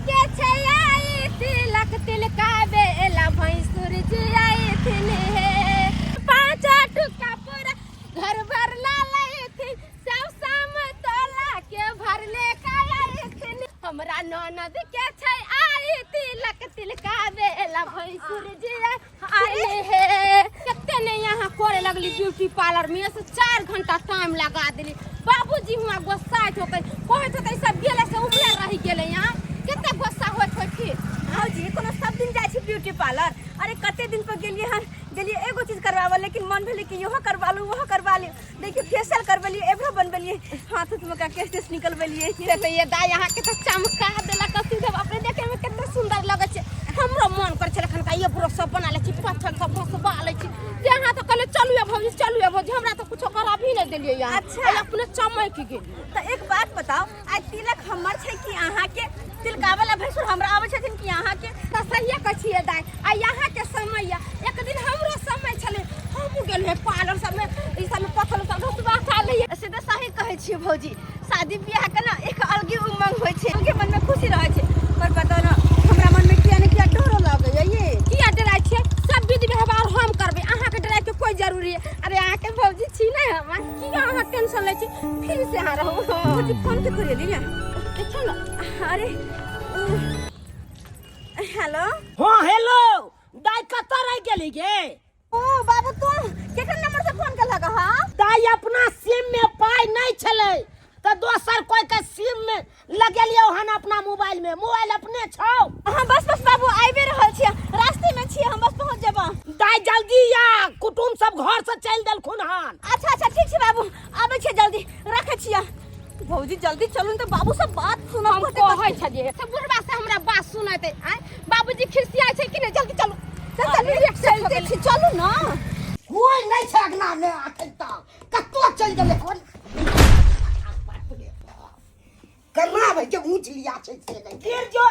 के छै आई तिलक तिलका बेला भैंसुर जी आई थिन हे। पाँच टुका पूरा घर भर ला लैथिन, सब साम तोला के भरले का आइथिन। हमरा ननद के छै आई तिलक तिलका बेला भैंसुर जी आई हे। कते ने यहाँ करे लगली ब्यूटी पार्लर में, से 4 घंटा टाइम लगा देली। बाबूजी हुआ गुस्सा होते, कहैत होते सब गेले से उमरे रहि गेले। यहाँ कते गुस्सा होइत होती। भौजी, कोनो सब दिन जाइ छी ब्यूटी पार्लर? अरे कते दिन पर गेलियै हन, गेलियै एगो चीज करवाबऽ, लेकिन मन भेलै कि इहो करवा लू, ओहो करवा ली। देखियौ, फेशियल करबेलियै, एबरो बनबेलियै, हाथ उथ में का केश तेश निकलबेलियै। से तऽ ये दाइ अहाँके तऽ चमका देलक सीधे। बाप रे, देखे में कते सुंदर लगै छै। हमरो मन करै छलै एखनका ये ब्रश सब बना लै छी, पत्थर सब घसबा लै छी। से अहाँ तऽ कहलियै चलू ये भौजी, चलू ये भौजी, हमरा तऽ कुछो कराबी नहि देलियै यहाँ। अच्छा। आइ अपने चमकि गेलियै। तऽ एक बात बताउ, आइ तिलक हमर छै कि अहाँके? तिलकाबै ला भैंसुर हमरा आबै छथिन कि अहाँके? तऽ सहिए कहै छियै दाइ, आ अहाँके समय यऽ, एक दिन हमरो समय छलै, हमहूँ गेल रहियै पार्लर सबमे, ई सबमे पत्थर सब घसबा खा लैयै। से तऽ सही कहै छियै भौजी, शादी बियाह के ना एक अलगे उमंग होइ छै, अलगे मन में खुशी रहै छै। पर बताउ ना, हमरा मन में किया ने किया डरो लगैया ये। किया डराइ छियै? सब विधि व्यवहार हम करबै, अहाँके डराइके कोई जरूरी है? अरे अहाँके भौजी छी ने हम, किया अहाँ टेंशन लै छी? फिर से अहाँ रहू। भौजी, फोन के करियली ने? देखियौ ने। अरे हेलो। हाँ हेलो दाई, कतऽ रहि गेली गे? ओ बाबू, तू केकर नंबर से फोन केलक हां? दाई, अपना सिम में पाई नहीं छलै तऽ दोसर कोई के सिम में लगेलियौ हन अपना मोबाइल में। मोबाइल अपने छौ? हां, बस बस बाबू, आबि रहल छियै, रास्ते में छियै हम, बस पहुंच जेबा। दाई, जल्दी आ, कुटुम सब घर से चलि देलखुन हन। अच्छा अच्छा, ठीक छै बाबू, आबै छियै जल्दी, रखै छियै। भौजी, जल्दी चलू ने तऽ बाबू सब बात सुनब। हम कहै छलियै से बुढ़बा से हमरा बात सुनैते। आँय बाबूजी, खिसियाइ छै कि नहि? जल्दी चलू, चल चल, रिएक्शन हो चलते गेलै। छी, चलू ने। कोई नहीं छै अगना में अखन तक, कतौ चलि गेलै हन? केना भाई के ऊँच लिया छै से नहि। गिर जो,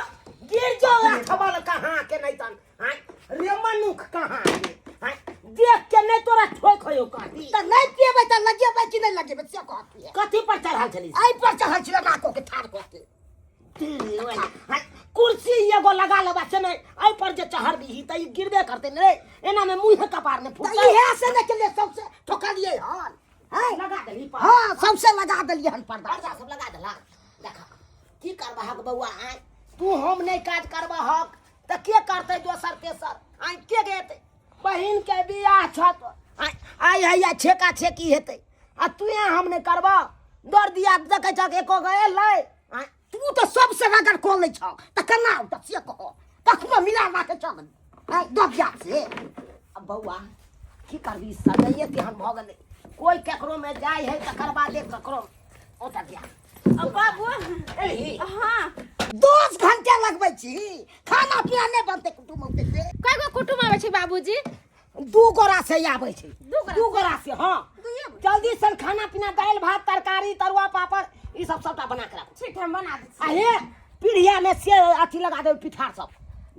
गिर जो, अखबल कहाँ के नहीं तन। आँय रे मनुख, कहाँ के? आँय देख के नहीं तोरा ठोक होयो काटी। तऽ नहि पियेबै तऽ लगेबै कि नहि लगेबै से कहतियै। कथी पर चढ़ल छली? एहि पर चढ़ल छलै नाको के ठाढ़ कऽ के। आँय, कुर्सी एगो लगा लेबा से नहि, एहि पर जे चढ़बही तऽ ई गिरबे करतै ने रे। एना में मुँह कपार ने तऽ फुटतै। इएह से ने केलियै, सबसे ठोकलियै हन। हैं? लगा देली पर? हाँ, सबसे लगा देलियै हन पर्दा। पर्दा सब लगा देला। देख की करबहक बौआ? आँय, तू हम नहि काज करबहक तऽ के करतै दोसर तेसर? आँय, के गेतै? बहिन के बियाह छत, आँय, आइ हैया छेका छेकी हेतै आ तू हम नहि करबह? दर दिया देखै छक एको गो एलै? आँय, तू तऽ सबसे रगड़ कऽ लै छह तऽ केना औतऽ से कह? कखनो मिला राखै छह आँय दर दिया से। अब बौआ, की करबी, समय तेहन भऽ गेलै, कोइ केकरो में जाइ है तकर बादे ककरो ओतऽ गया। अब बाबू एलही? हाँ। 10 घंटा लगबै छी, खाना पीना नहि बनतै, कुटुम औतै से। कय गो कुटुम आबै छै बाबूजी? दू गोरा से आबै छै। दू गोरा? दू गोरा से, हाँ। जल्दी से खाना पीना, दालि भात तरकारी तरुआ पापड़ ई सब सबटा बना के राखू। ठीक है, हम बना दै आ छी। हे, पीढ़िया में से अथी लगा देबै पिठार सब,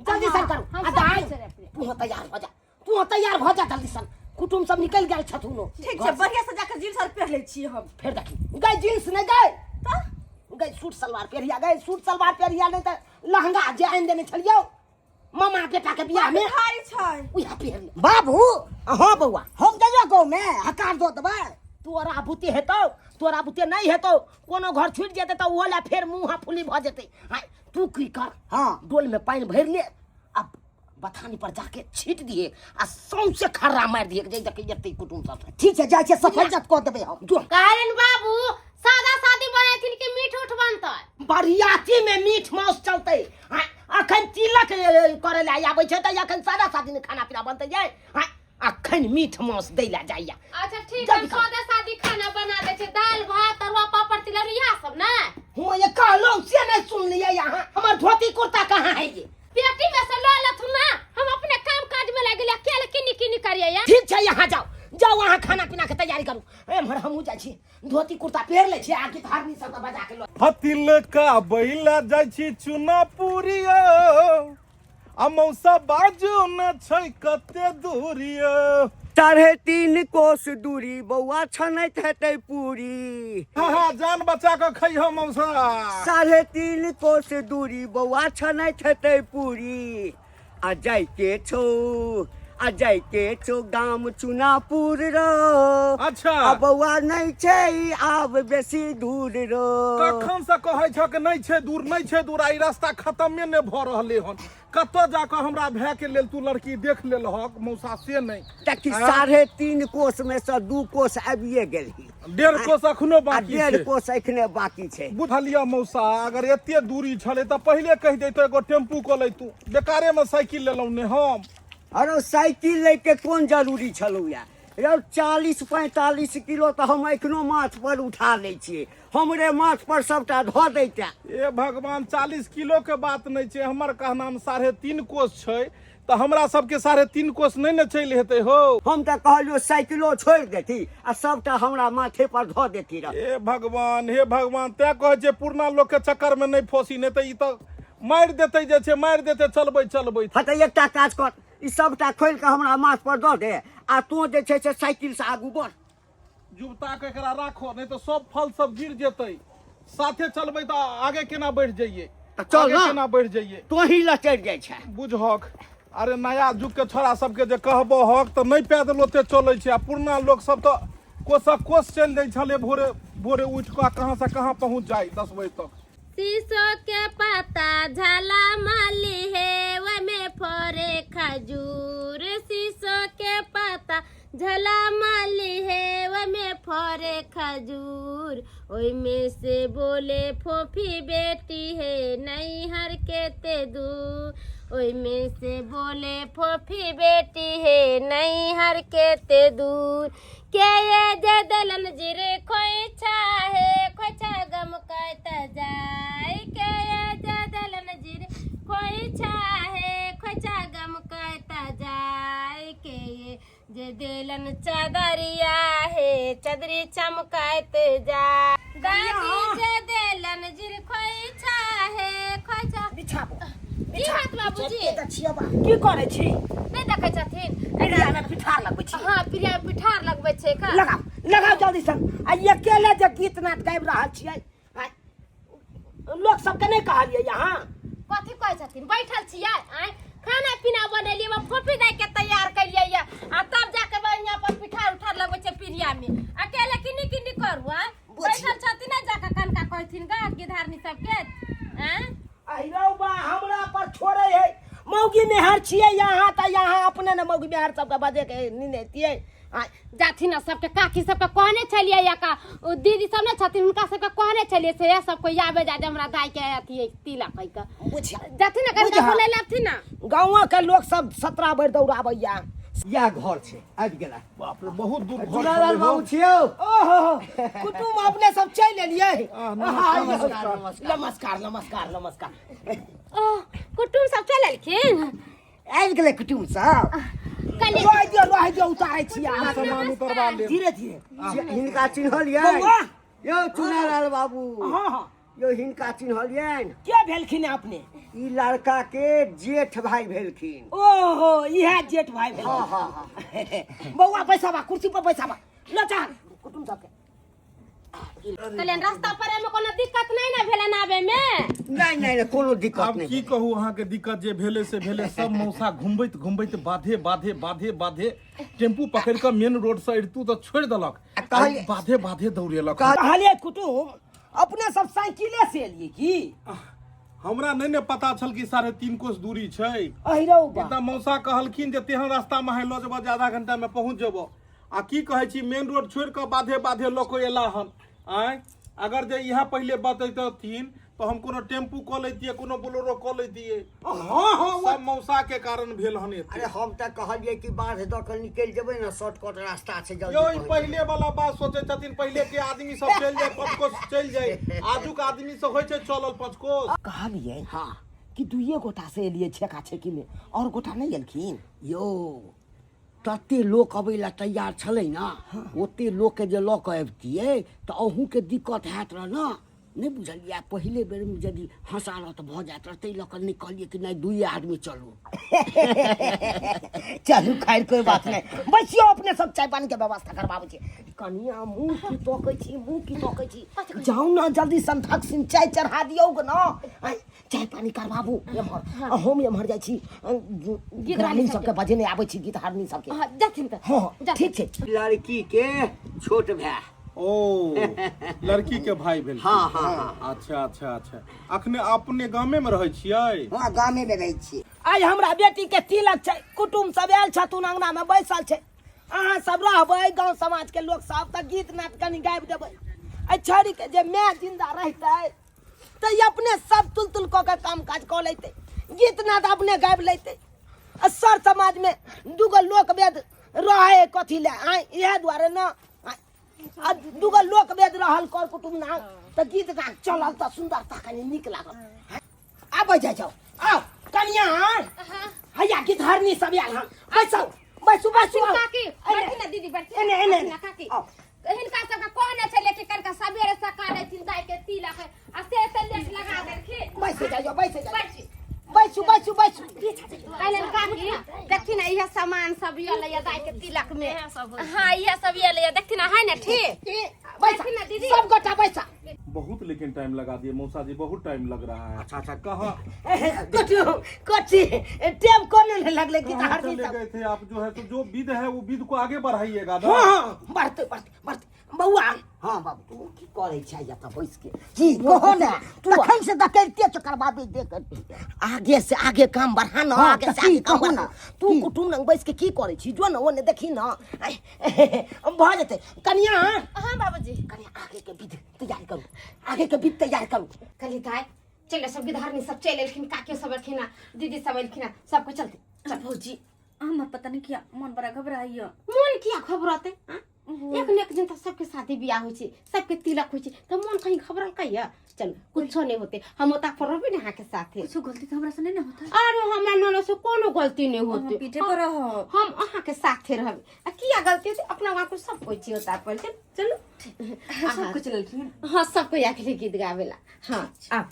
जल्दी से करू। हम आ सब दाइ, किछु रे। तू तैयार भऽ जा, तू तैयार भऽ जा जल्दी सन, कुटुम सब निकलि गेल छथुन। ठीक छै, बढ़िया से जाके जींस आर पहिर लै छी हम। फेर देखी गई, जींस नहि गई तऽ गई, सूट सलवार पेरिया गई, सूट सलवार पेरिया, नहि तऽ लहंगा जे आनि देने छलियौ मामा बेटा के बियाह में, भारी छै। उएह पहिर ले। बाबू। हाँ बौआ। हम जइयो गाँवमे, हकार दऽ देबै? तोरा बुते हेतौ? तोरा बुते नहि हेतौ। कोनो घर छुटि जेतै तऽ ओहो लए फेर मुँह फुली भऽ जेतै। आँय, तू की कर, डोल में पानि भरि ले आ बथानी पर जाके छीट दिए आ सौंसे खर्रा मारि दिए जे देखै एते कुटुम सब। ठीक छै, जाइ छियै, सफैजत कऽ देबै हम। जो। कहलिन बाबू, सादा सादी बनेथिन कि मीठ उठ बनतै? बरियाती में मीठ मांस चलतै। आँय, अखन तिलक करे लए आबै छै तऽ अखन सादा सादी ने खाना पीना बनतै ये? आँय, अखन मीठ मांस दै लए जाइया। अच्छा ठीक है। जल्दी हम खाओ। सादा सादी खाना बना दै छै, दाल भात तरुआ पापड़ तिलौरी इएह सब ने। हुँ, ये कहलहुँ से नहीं सुनलियै अहाँ। हमर धोती कुर्ता कहाँ है ये? पेटी में से लऽ लेथुन ना, हम अपने काम काज में लागि गेलियै, अकेले किनी किनी करियै या। ठीक छै, यहाँ जाओ, जाओ, अहाँ खाना पीना के तैयारी करू, एम्हर हमहूँ जाइ छी, धोती कुर्ता पहिर लै छी आ गितहरनी सबके बजा के लऽ। हतिलका बैला जाइ छी चुनापुरियो आ मौसा, बाजू न छै कते दूरियो। 3.5 कोस दूरी बौआ छनैत हेतै पूरी। हाँ हाँ जान बचा कऽ खैह मौसा। 3.5 कोस दूरी बौआ छनैत हेतै पूरी। आ जाइके छौ, आ जाइके छौ गाम चुनापुर रो। अच्छा। आ बौआ नहि छै आब बेसी दूर रो। कखन से कहै छक नहि छै दूर, नहि छै दूर, आ ई रास्ता खतमे नहि भऽ रहलै हन। कतऽ जाकऽ हमरा भाय के लेल तू लड़की देख लेलहक मौसा से नहि। देखी आँय? 3.5 कोस में से 2 कोस आबिए गेलही। 1.5 कोस अखनो आ बाकी 1.5 छै। कोस एखने बाकी छै। बुझलियै मौसा, अगर एते दूरी छलै तऽ पहिले कहि दैतो एगो टेम्पू कऽ लैतू, बेकारे में साइकिल लेलहुँ ने हम। अरे साइकिल लैके कोन जरूरी छलौ या यौ? 40-45 किलो तऽ हम एखनो माथ पर उठा लै छियै, हमरे माथ पर सबटा धऽ दैते। ए भगवान, 40 किलो के बात नहि छै, हमर कहनाम 3.5 कोस छै, तऽ हमरा सबके 3.5 कोस नहि ने चलि हेतै हो। हम तऽ कहलियौ साइकिलो छोड़ि देती आ सबटा हमरा माथे पर धऽ देती रह। हे भगवान, हे भगवान, तैं कहै छै पुरना लोक के चक्कर में नहि फंसी, नहि तऽ ई तऽ मारि देतै जे छै, मारि देतै चलबै चलबै। हँ तऽ एकटा काज कर, ई सबटा खोलि कऽ हमरा माथ पर दऽ दे आ तों जे छै से साइकिल से आगू बढ़। जुबता के एकरा राखो, नहीं तो सब फल सब गिर जेतै। साथे चलबै तऽ आगे केना बढ़ि जइयै? तऽ चल आगे ना। केना बढ़ि जइयै? तोही लचरि जाइ छै। बुझहक, अरे नया युग के छोड़ा सबके जे कहबो हक तऽ नहि पैदल ओते चलै छै, आ पुरना लोक सब तऽ कोसक कोस चलि जाइ छलै भोरे भोरे उठि कऽ, कहाँ से कहाँ पहुँच जाइ 10 बजे तक। शीशो के पत्ता झाला माली है ओमे फरे खजूर। शीशो के पत्ता झला माली है ओमे फरे खजूर। ओइमे से बोले फोफी बेटी है नैहर के ते दूर। ओइमे से बोले फोफी बेटी है नैहर के ते दूर। के ये जे दलन जिरे खोइछा है खोइछा गम कहत जाय। के ये जे दलन जिरे खोइछा है खोइछा गम कहत जाय। के ये जे देलन चदरिया है चदरी चमकाइत जाय। दादी जे देलन जिर खोइछा है खोइछा। बिछाबो। की बात बाबूजी? तऽ छियै बा, की करै छी? नहि देखै छथिन? पिरिया में पिठार लगबै छी। हँ, पिरिया में पिठार लगबै छै का। लगाउ लगाउ जल्दी से। आ ई अकेले जे गीत नाद गाबि रहल छियै, आ लोक सबके नहि कहलियै यहाँ? कथी कहै छथिन? बैठल छियै आँय, खाना पीना बनेलियै, बा फोफी दाइ के तैयार केलियै या, आ तब जाके बा यहाँ पर पिठार उठार लगबै छै पिरिया में। अकेले किनी किनी करू आँय? बैठल छथिन ने, जाके कनका कहथिन गा गिधारनी सबके आँय? अहिरौ बा, हमरा पर छोड़े है। मौगी मेहर छियै यहाँ तऽ यहाँ अपने ने मौगी मेहर सबके बजे के निनेतियै। जाथिन ना सबके काकी सबके कहने छलियै या का ओ दीदी सब ने छथिन, हुनका सबके कहने छलियै से या सबको आबे जा हमरा दाई के अथी तिलक है के। बुझिया जाथिन ना कनका बुझा। बोलै लाथिन ना। गाँव के लोग सब 17 बेर दौड़ाबैया। इएह घर छै, आबि गेला। बाप रे, बहुत दूर घर दुलालाल छलै हो। बाबू छियौ। ओहो कुटुम अपने सब चलि एलियै। आ, नमस्कार, नमस्कार नमस्कार नमस्कार नमस्कार। ओ कुटुम सब चलि एलखिन? आबि गेलै कुटुम सब। कनि रहि दियौ, रहि दियौ, उतारै छी अहाँ। सामान उतरबा लेब। धीरे धीरे। हिनका चिन्हलियै? बौआ। यौ चुनालाल बाबू। हँ हँ। यौ हिनका चिन्हलियनि? के भेलखिन अपने? ई लड़का के जेठ भाई भेलखिन। ओहो, इएह जेठ भाई भेलखिन। हँ हँ हँ। बौआ बैसाबा, कुर्सी पर बैसाबा। ल चल कुटुम सबके। कहलियनि रास्ता पर एहिमे कोनो दिक्कत नहि ने भेलनि आबे में? नहि नहि नहि, कोनो दिक्कत आब नहि। की कहू अहाँके, दिक्कत जे भेलै से भेलै। सब मौसा घुमबैत घुमबैत बाधे बाधे बाधे बाधे टेम्पू पकड़ि कऽ मेन रोड से अबितू तऽ छोड़ि देलक, आ कहलियै- बाधे बाधे दौड़ेलक। कहलियै कुटुम, अपने सब साइकिले से एलियै की? हमरा नहि ने पता छल कि 3.5 कोस दूरी छै। अहिरौ बा। एकटा मौसा कहलखिन जे तेहन रास्ता में लऽ जेबऽ जे आधा घंटा में पहुँच जेबऽ, आ की कहै छी मेन रोड छोड़ि कऽ बाधे बाधे लऽ कऽ एला हन। आँय, अगर जे इएह पहिले बतैतथिन तऽ हम कोनो टेम्पू कऽ लैतियै, कोनो बोलेरो कऽ लैतियै। हँ हँ, सब मौसा के कारण भेल हन एते। अरे हम तऽ कहलियै कि बाध दऽ कऽ निकलि जेबै ने, शॉर्टकट रास्ता छै, जल्दी यौ ई पहुँच पहिले वाला बात सोचै छथिन। पहिले के आदमी सब चलि जाय 5 कोस चलि जाय, आजुक आदमी सब होइ छै चलल 5 कोस। कहलियै हँ कि दुइए गोटा से एलियै छेका छेकी में, और गोटा नहि एलखिन? यौ तते लोक अबै लए तैयार छलै ने, ओते लोकके जे लऽ कऽ अबितियै तऽ अहूँके दिक्कत हैत रह ने। नहि बुझलियै, पहिले बेरमे यदि हँसारत भऽ जायत रहै, ताहि लऽ कऽ नहि कहलियै कि नहि दुइए आदमी चलू। चलू, खैर कोई बात नहीं, बैसियो, अपने सब चाय पानी के व्यवस्था करबाबै छी। कनिया, मुँह की तोकै छी, मुँह की तोकै छी? जाउ ने जल्दी संथक सिंह, चाय चढ़ा दियौ ग न। आँय, चाय पानी करबाबू एम्हर आ हम एम्हर जाइ छी ग्रामीण सबके बजेने आबै छी, गीत हारनी सबके। हाँ, जाथिन तऽ। हँ हँ, ठीक छै। लड़की के छोट भाय। ओ लड़की के भाई भेल? हाँ हाँ हाँ। अच्छा अच्छा अच्छा, अखने अपने गामे में रहै छियै? हँ, गामे मे रहै छियै। आइ हमरा बेटी के तिलक छै, कुटुम सब आयल छथुन, अंगना में बैसल छै। अहाँ सब रहबै, गाँव समाज के लोक सब, तऽ गीत नाद कनि गाबि देबै। एहि छौड़ी के जे माय जिंदा रहितै तऽ ई अपने सब तुल तुल कऽ के काम काज कऽ लैतै, गीत नाद अपने गाबि लैतै। आ सर समाज में दूगो लोक वेद रहै कथी लए आँय? इएह दुआरे ने। आँय, आ दूगो लोक वेद रहल कर कुटुम ना तऽ गीत नाद चलल तऽ सुन्दरता कनि नीक लागल। आबै जाइ जाउ, आउ कनिया। हैया गीतहरनी सब आयल हन, बैसू बैसू बैसू, आउ। काकी बैठी ना, दीदी बैठी। एने, एने, ना काकी। आउ। हिनका सबके कहने छलै कि कनिका सबेरे सकाल अयथिन, दाइ के तिलक है, आ से एते लेट लगा देलखिन। बैसे जाइयो, बैसे जाइयो। बैठी। बैसू बैसू बैसू। कहलन काकी, देखथिन ने, इहे सामान सब ये लैया दाइ के तिलक में। हाँ, इहे सब ये लैया, देखथिन ने, है ने ठीक? बैसा। बैठी ना दीदी। सब गोटा बैसा। बहुत लेकिन टाइम लगा दिए मौसा जी, बहुत टाइम लग रहा है। अच्छा अच्छा। कहाँ कथी कथी टेम कोनो नहीं लगले गीत कहाँ हरनी चले सब गए थे आप? जो है तो जो विध है वो विध को आगे बढ़ाइएगा ना। हाँ हाँ, बढ़ते बढ़ते बढ़ते। बौआ। हँ बाबू। तू की करै छै एतऽ बैस के? की कहो ने, तखन से तऽ करिते छौ, करबाबे दे करते। आगे से आगे काम बढ़ा न। हाँ, आगे तऽ से की आगे काम कहू बढ़ा ने, तू की? कुटुम लग बैस के की करै छी? जो न ओने देखी न। आइ, भऽ जेतै कनिया। हाँ बाबूजी। कनिया, आगे के विध तैयार करू, आगे के विध तैयार करू। कहली दाइ चल, सब गिधारनी सब चलि एलखिन, काकी सब एलखिन, दीदी सब एलखिन, सबको चलते चल भौजी, हमर पता नहीं किया मन बड़ा घबराइया। मन किया घबराते? हाँ? एक ने एक दिन तऽ सबके शादी बियाह होइ छै, सबके तिलक होइ छै, तऽ मन कहीं घबराल कहिया? चल, कुछो नहीं होते, हम ओता पर रहबे ने अहाँके साथे। कुछ गलती तो हमरा से नहीं ना होता? अरे हमरा ननद से कोनो गलती नहीं होते। पीछे पर रहो। हम अहाँके साथे रहबे, आ किया गलती होते? अपना गाँव के सब कोई छी होता पर। चल चलू। सब कुछ लेलखिन? हाँ, सब कोई आके गीत गावेला। हाँ, आ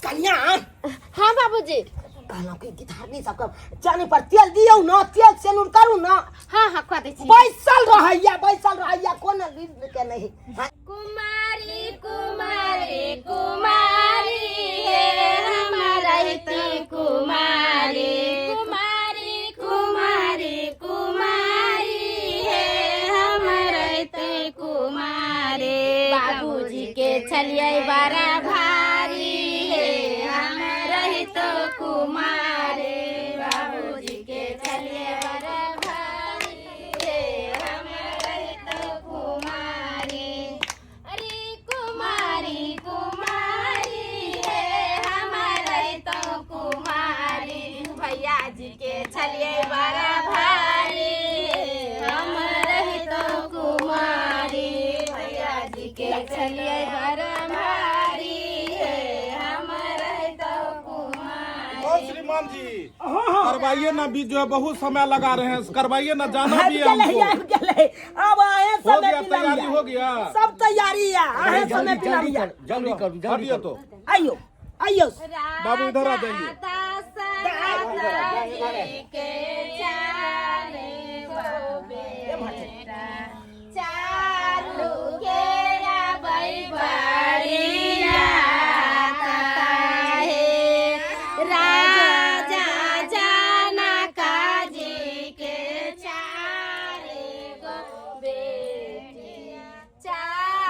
कनिया। हाँ बाबूजी। कहलहुँ कि गीतहारनी सबके चानी पर तेल दियौ न, तेल सेनुर करू न। हाँ हाँ, कह दै छी। बैसल रहैया, बैसल रहैया, कोनो विध के नहीं। कुमारी कुमारी कुमारी हे हमारा कुमारी, कुमारी कुमारी कुमारी हे हमारा कुमारी, बाबूजी के छलिए बड़ा भारी हे हम रहित कुमारी, बाबूजी के छलिए बड़ा भारी हे हम रहित कुमारी। अरे कुमारी कुमारी हे हमारे तो कुमारी, भैया जी के छलिए बड़ा भारी हम रही तो कुमारी, भैया जी के छलिए बड़ा भारी हम रही तो कुमारी। और श्रीमान जी, करवाइए ना बीच, जो है बहुत समय लगा रहे हैं, करवाइए ना, जाना आबि भी है गेलै, हमको। आबि गेलै, आब अहें हो समय गया? विलम्ब तैयारी यऽ। हो गया? सब तैयारी है, अहें समय जल्दी विलम्ब यऽ। करू, जल्दी करू, जल्दी हटिए करू। तो। आइयो आइयो। बाबू, इधर आ जाइए। के चारे गो बेटा, चारू के आबै बरियाता हे, राजा जनका जी के चारे गो बेटी, चारू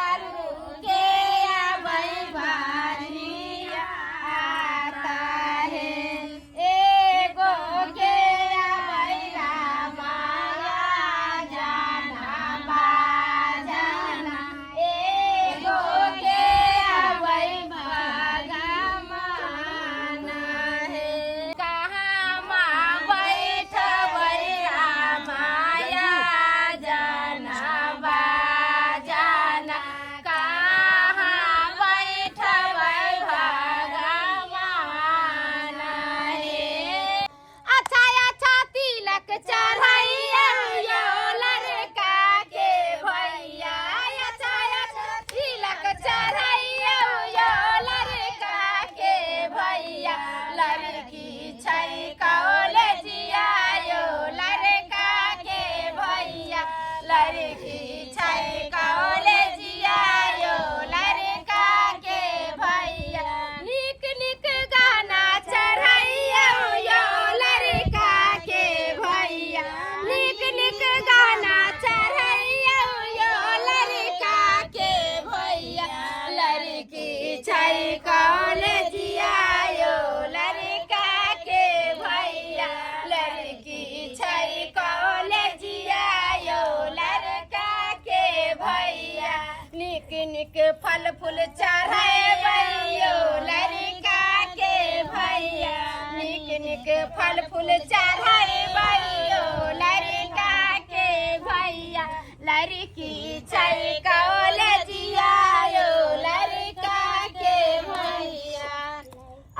छै कॉलेजिया यो लड़का के भैया, लड़की छै कॉलेजिया यो लड़का के भैया, नीक नीक फल फूल चढ़ेबै यो लड़का के भैया, नीक नीक फल फूल चढ़ेबै यो लड़का के भैया, लड़की छै कॉलेजिया यो लड़का के भैया।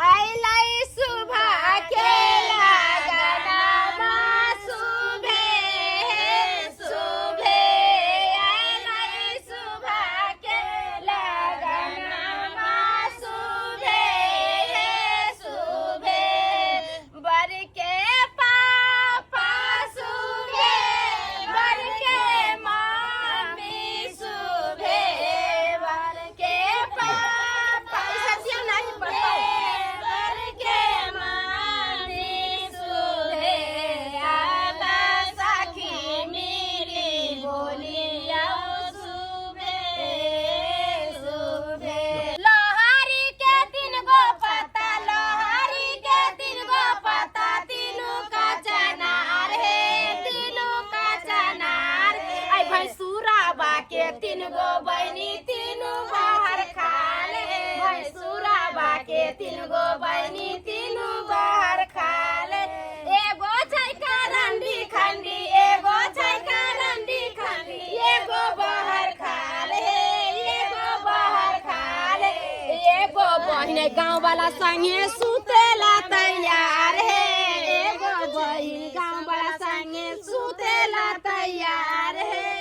अइलै सुबह के लगनमा सुबे सुबे, अइलै सुबह के लगनमा सुबे सुबे, बर के पापा सुबे, बर के मामी सुबे, बर के पापा सुबे, बर के मामी सुबे, आबा सखी मिली बोलिया सुबे सुबे। लोहारी के तीन गो पत्ता, लोहारी के तीन गो पत्ता, तीनू का चनार हे, तीनू का चनार। ऐ भैंसुराबा के तीन गो बहिनी, तीनू बाहर खाल हे, भैंसुराबा के तीन गो बहिनी, तीनू बाहर खाल। एगो छै करंडी खंडी, एगो छै करंडी खंडी, एगो बाहर खाल हे, एगो बाहर खाल। एगो बहिन गाँव वाला संगे सुतेला तैयार हे, एगो बहिन गाँव वाला संगे सुतेला तैयार हे।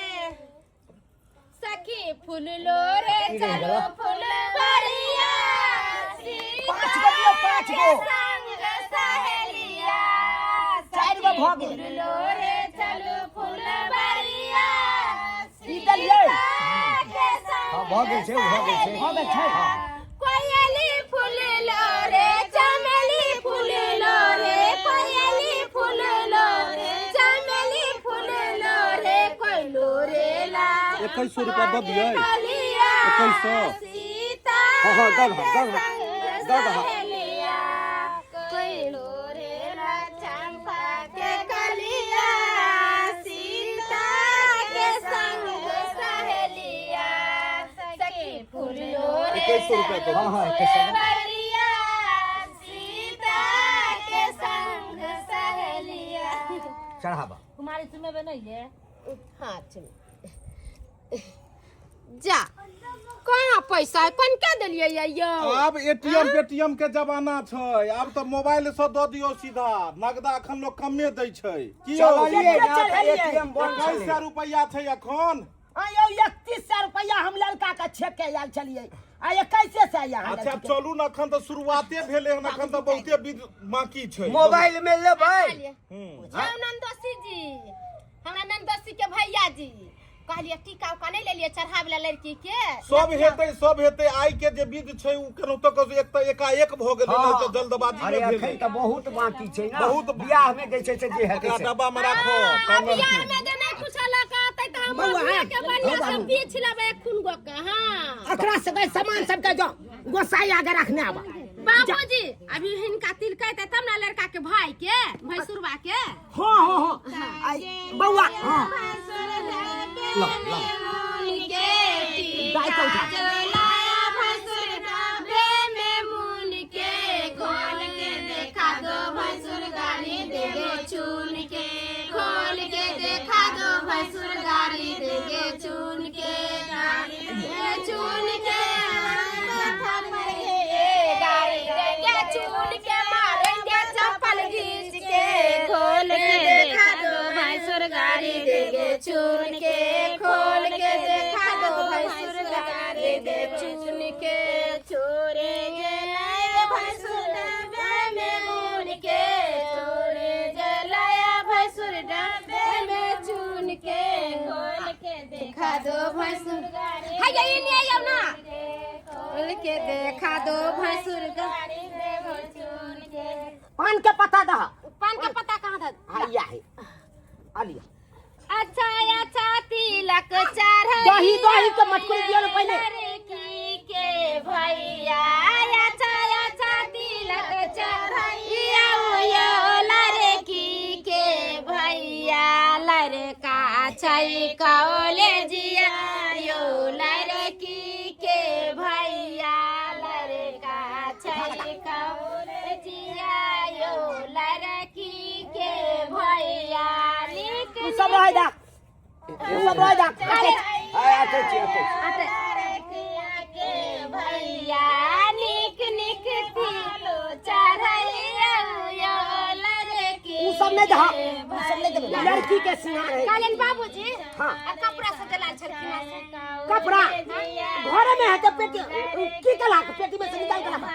सखी फूल लोरे चलो फूल बरिया, पाँच गो दियौ, पाँच गो। संग सहेलिया, चारि गो भऽ गेल। फूल लोरे चलो फूल बरिया, ई देलियै? के संग हाँ, भऽ गेल छै, भऽ गेल छै। भऽ गेल छै। कोयली फूल लोरे चमेली फूल लोरे, कोयली फूल लोरे चमेली फूल लोरे, कोई लोरेला 2100 रुपया दऽ दियै। कलिया 2100। सीता हाँ, हाँ, दऽ दहक, दऽ दहक, संग दऽ दहक। सहेलिया, कोई लोरेला चंपा के कलिया, सीता के संग सहेलिया, सखी फूल लोरे 2100 रुपया दऽ हाँ, हाँ, 2100। बरिया, सीता के संग सहेलिया। चढ़ाबा। कुमारी सुनबे नहीं है। हाँ चल जा, कहाँ पैसा है, कोन के देलियै ये यौ? आब एटीएम पेटीएम के जमाना छै, आब तऽ मोबाइल से दऽ दियौ सीधा, नगदा अखन लोग कमे दै छै। की यौ? चललियै ना तऽ चढ़लियै। एटीएम बंद 2100 छलै। रुपैआ छै अखन। आ यौ 3100 रुपैआ हम लड़का के छेक के आयल छलियै, आ 2100 यहाँ अच्छा चलू ने, अखन तऽ शुरुआते भेलै हन, अखन तऽ बहुते विध बाकी छै। मोबाइल में लेबै। यौ नंदोसी जी, हमरा नंदोसी के भैया जी, कहलियै टीका उका नहि लेलियै चढ़ाबै ला लड़की के? सब हेतै, सब हेतै। आइ के जे विध छै ओ केनाहितो कऽ एक तऽ एकाएक भऽ गेलै, नहि तऽ जल्दबाजी अरे मे अखन भेलै। तऽ बहुत बाकी छै ने। बहुत। बियाह में जे छै से जे हेतै एकरा से। डब्बा मे राखो। आ कंगन बियाह के। में जे नहि कुछो लऽ कऽ अतै तऽ हम बौआ, अपने के बढ़िआँ से बाबू। पीछ लेबै खून गो के। हाँ अकरा सबके सामान सबके जो गोसाई आगे रखने आबा। बाबूजी, अभी हिनका तिलकैते तब ने लड़का के भाई के, भैंसुरवा के। हाँ हाँ हाँ, आई बौआ, हाँ ला, ला। गाय के उठा। चुन के खोल के देखा दो भैंसुर गाड़ी देंगे चुन के, गाड़ी देंगे चुन के, गाड़ी देंगे चुन के, मारेंगे चप्पल घींच के। खोल के देखा दो भैंसुर गाड़ी देंगे चुन के, खोल के देखा दो भैंसुर गाड़ी दे चुन के, चोरेंगे लाए भैंसुर डब्बे में मुन के, चोरे जलाया भैंसुर डब्बे में चुन के, खोल के देखा दो भैंसुर गाड़ी। हाय ये नहीं आयो ना, खोल के देखा दो भैंसुर गाड़ी देबो चुन के। पान के पत्ता दह। पान के पत्ता कहाँ था? हाँ या है, आलिया। अच्छा अच्छा तिलक चढ़ दही, दही के मटकुरी दियौ ने पहिले। लड़की के भैया। छै कॉलेजिया यो लड़की के भैया, लड़का छै कॉलेजिया यो लड़की के भैया। नीक तू सब रह जा, तू सब रह जा। आते छी, आते छी। के भैया नीक नीक तिलो चढ़ैया यो लड़की। उ सब नहीं दहा, उ सब नहीं देबे। लड़की के सिंगार है। कहलियनि बाबूजी। हाँ। आ कपड़ा सब देला छलखिन हँ से? कपड़ा घरे में है तो पेटी की कला के पेटी में से निकाल के लाबा।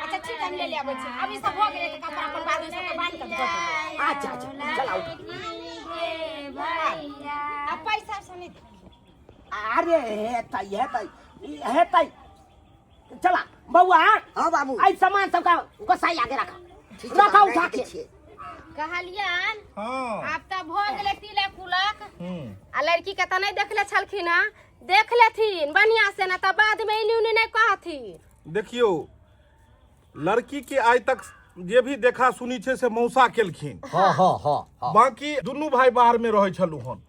अच्छा ठीक है, हम ले ले आबै छी। अभी सब भऽ गेलै तऽ कपड़ा अपन बाद में सबके बान्हि कऽ दऽ देबै। अच्छा अच्छा, चलाओ। आ पैसा सब नहि देलखिन। अरे हेतै हेतै हेतै, चला बौआ। हाँ बाबू। आई सामान सबका गोसाई आगे रखा। ठीक छै, रखा राखि उठा दै के। छियै। कहलियन हँ। आब तऽ भऽ गेलै तिलक उलक। हूँ। आ लड़की के तऽ नहि देखले छलखिन हँ, देख लेथिन बढ़िया से ना तऽ बाद में इनी उनी नहि कहथिन। देखियौ, लड़की के आइ तक जे भी देखा सुनी छै से मौसा केलखिन। हाँ हाँ हाँ हाँ। बाकी दुनू भाई बाहर में रहै छलहुँ हन,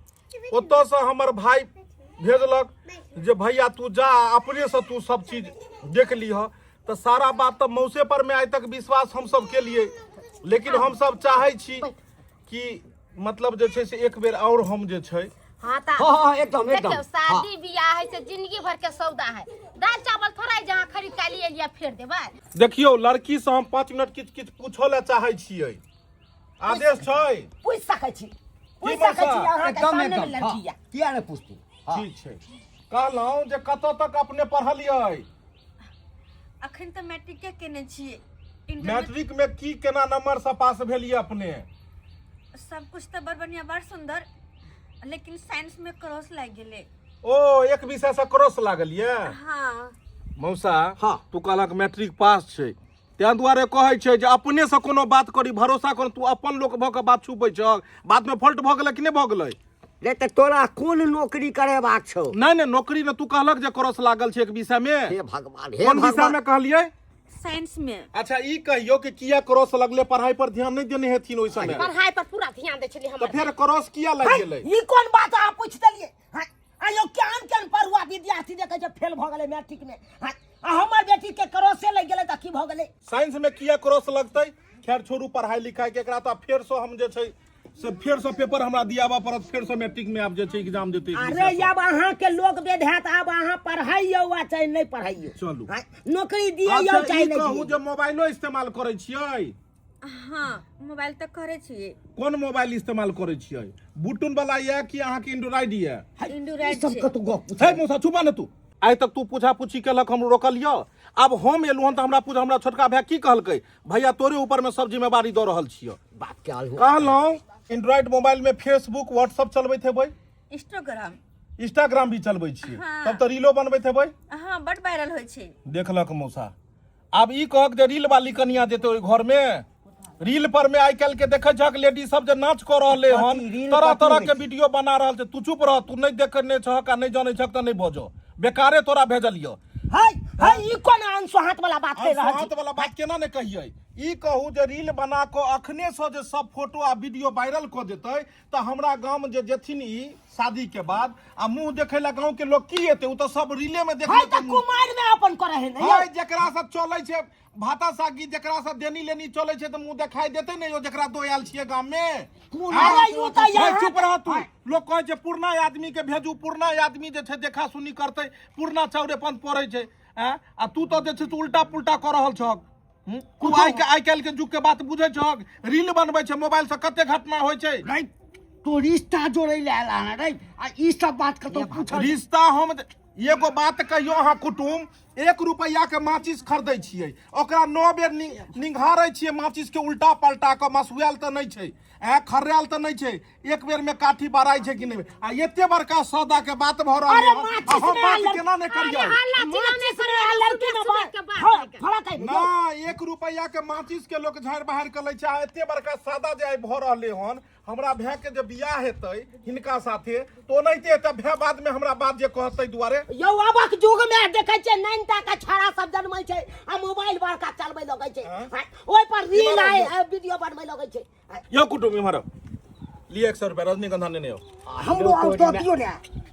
ओतऽसँ हमर भाई भेजलक जे भैया तू जा, अपनेसँ तू सब चीज देख लिह। तऽ सारा बात तऽ मौसे पर में आइ तक विश्वास हमसब केलियै, लेकिन हमसब चाहै छी कि मतलब जे छै से एक बेर आओर हम जे छै। हाँ तऽ हाँ हाँ, एकदम एकदम। देखियौ, शादी बियाह है से जिंदगी भर के सौदा है, दाल चावल थोड़ा है जहाँ खरीद के लिए लिया फेर देबै। देखियौ, लड़की से हम 5 मिनट किछु किछु पूछो लए चाहै छियै, आदेश छै? पूछि सकै छी, पूछि मौसा? सकै छी अहाँके एकदम सामने में एकदम। लड़की हाँ, यऽ। किया नहि पूछतै? हाँ। ठीक छै। कहलहुँ जे कतऽ तक अपने पढ़लियै? अखन तऽ मैट्रिके केने छियै। इंटर मैट्रिक में की केना नंबर से पास भेलियै अपने? सब कुछ तऽ बड़ बढ़िया, बड़ सुंदर, लेकिन साइंस में क्रॉस लागि गेलै। ओ एक विषय से क्रॉस लागल ये? हाँ। मौसा। हाँ। तू कहलक मैट्रिक पास छै, ताहि दुआरे कहै छै जे अपने से कोनो बात करी, भरोसा कर। तू अपन लोक भऽ कऽ बात छुपै छह, बाद में फॉल्ट भऽ गेलै कि नहि भऽ गेलै? नहि तऽ तोरा कोन नौकरी करेबाक छौ? नहि नहि, नौकरी ने। तू कहलक जे क्रॉस लागल छै एक विषय में। हे भगवान, हे कोन विषय भगवान। में कहलियै? साइंस में। अच्छा ई कहियौ कि किया क्रॉस लगले? पढ़ाई पर ध्यान नहि देने हेथिन ओहि समय? पढ़ाई पर पूरा ध्यान दै छलियै तऽ हमर। फेर क्रॉस किया लागि गेलै? ई कोन बात अहाँ पूछि देलियै? हाँ, आयो केहन केहन पढ़ुआ विद्यार्थी देखै छै फेल भऽ गेलै मैट्रिक मे, हाँ, आ हमर बेटी के क्रॉसे लागि गेलै तऽ की भऽ गेलै? साइंस में किया क्रॉस लगतै? खैर छोड़ू पढ़ाई लिखाई के, एकरा तऽ फेर से हम जे छै से फेर से पेपर हमरा दियाबऽ पड़त, फेर से मैट्रिक में आब जे छै एग्जाम देतै एक अरे विषय से। आब अहाँके लोक वेद हैत, आब अहाँ पढ़ाइयौ आ चाहे नहि पढ़ाइयौ। चलू। हाँ, नौकरी दियौ अच्छा चाहे ई नहि कहू दियौ। जे मोबाइलो इस्तेमाल करै छियै? हाँ, मोबाइल तऽ करै छियै। कोन मोबाइल इस्तेमाल करै छियै? बुटुन वाला यऽ कि अहाँके एंड्रॉइड यऽ? एंड्रॉइड सब छै। कतौ गप पूछ। हे मौसा, चुपा ने तू। आइ तक तू पूछा पूछी केलक, हम रोकलियौ, आब हम एलहुँ हन तऽ हमरा पूछ। हमरा छोटका भाय की कहलकै? भैया तोरे ऊपर में सब जिम्मेवारी दऽ रहल छियौ। बाप के आल हो। कहलहुँ एंड्रॉइड मोबाइल में फेसबुक व्हाट्सअप चलबैत हेबै? इंस्टाग्राम। इंस्टाग्राम भी चलबै छियै? हाँ। तब तऽ रीलो बनबैत हेबै? हाँ, बड वायरल होइ छै। देखलक मौसा, आब ई कहक जे रील वाली कनिया जेतै ओहि घर में? रील पर में आइ काल्हि के देखै छहक लेडीज सब जे नाच कऽ रहले हन, कथी रील तरह कथी तरह होइ के छै? वीडियो बना रहल छै। तू चुप रह, तू नहि देखने छहक आ नहि जानै छहक तऽ नहि बजो, बेकारे तोरा भेजलियौ। है है, ई कोन अनसोहाँत वाला बात कहि रहल छी? हाथ वाला बात केना ने कहियै? ई कहू जे रील बना कऽ अखने से जे सब फोटो आ वीडियो वायरल कऽ देतै तऽ हमरा गाम जे जेथिन ई शादी के बाद आ मुंह देखै लए गाँव के लोग की एतै? ओ तऽ सब रीले में देख है लेतै तऽ मुँह। कुमारि मे अपन करै है ने यौ? है, जेकरा से चलै छै भाता सागी, जेकरा से देनी लेनी चलै छै तऽ मुंह देखाई देतै ने यौ, जेकरा दो आयल छियै गाम में? अरे यौ तऽ है, यहाँ चुप रह तू। लोग कहै छै पुरना आदमी के भेजू, पुरना आदमी जे छै देखा सुनी करतै, पुरना चाउरे पंथ पड़ै छै। आँय? आ तू तऽ जे छै से उल्टा पुल्टा कऽ रहल छहक। तू आइ काल्हि के युग के बात बुझै छहक? रील बनबै छै मोबाइल से, कते घटना होइ छै। रे तो रिश्ता जोड़ै लए आयल हन रे, आ ई सब बात कतौ पूछल? रिश्ता हम एगो बात कहियो अहाँ कुटुम, 1 रुपैआ के माचिस खरीदै छियै, ओकरा 9 बेर निंघारै छियै माचिस के उल्टा पलटा कऽ, मसुआयल तऽ नहि छै, ऐं खर्रायल तऽ नहि छै, एक बेर में काठी बराई छै कि नहि? आ एते बड़का सौदा के बात भऽ रहल अरे हन, आ माचिस हम में बात लड़- केना नहि करियै? अरे हल्ला चिल्ला नहि माचिस करू, में आ लड़की में सुबह के बात हाँ, है के। फरक है ना, यौ। 1 रुपैआ के माचिस के लोक झाड़ि बहारि कऽ लै छै, आ एते बड़का सादा जे आइ भऽ रहलै हन, हमरा भाय के जे बियाह हेतै हिनका साथे तऽ ओनाहिते हेतै। भाय बाद में हमरा बात जे कहतै दुआरे। यौ आबक युग में देखै छियै नैनटा के छाड़ा सब जनमै छै आ मोबाइल बड़का चलबै लगै छै। हाँ? हाँ, ओहि पर रील इम्हर आइ आउ। वीडियो बनबै लगै छै। यौ कुटुम, इम्हर आउ। लिए 100 रुपया रजनीगंधा नेने आउ। हमरो आउ दऽ दियौ ने।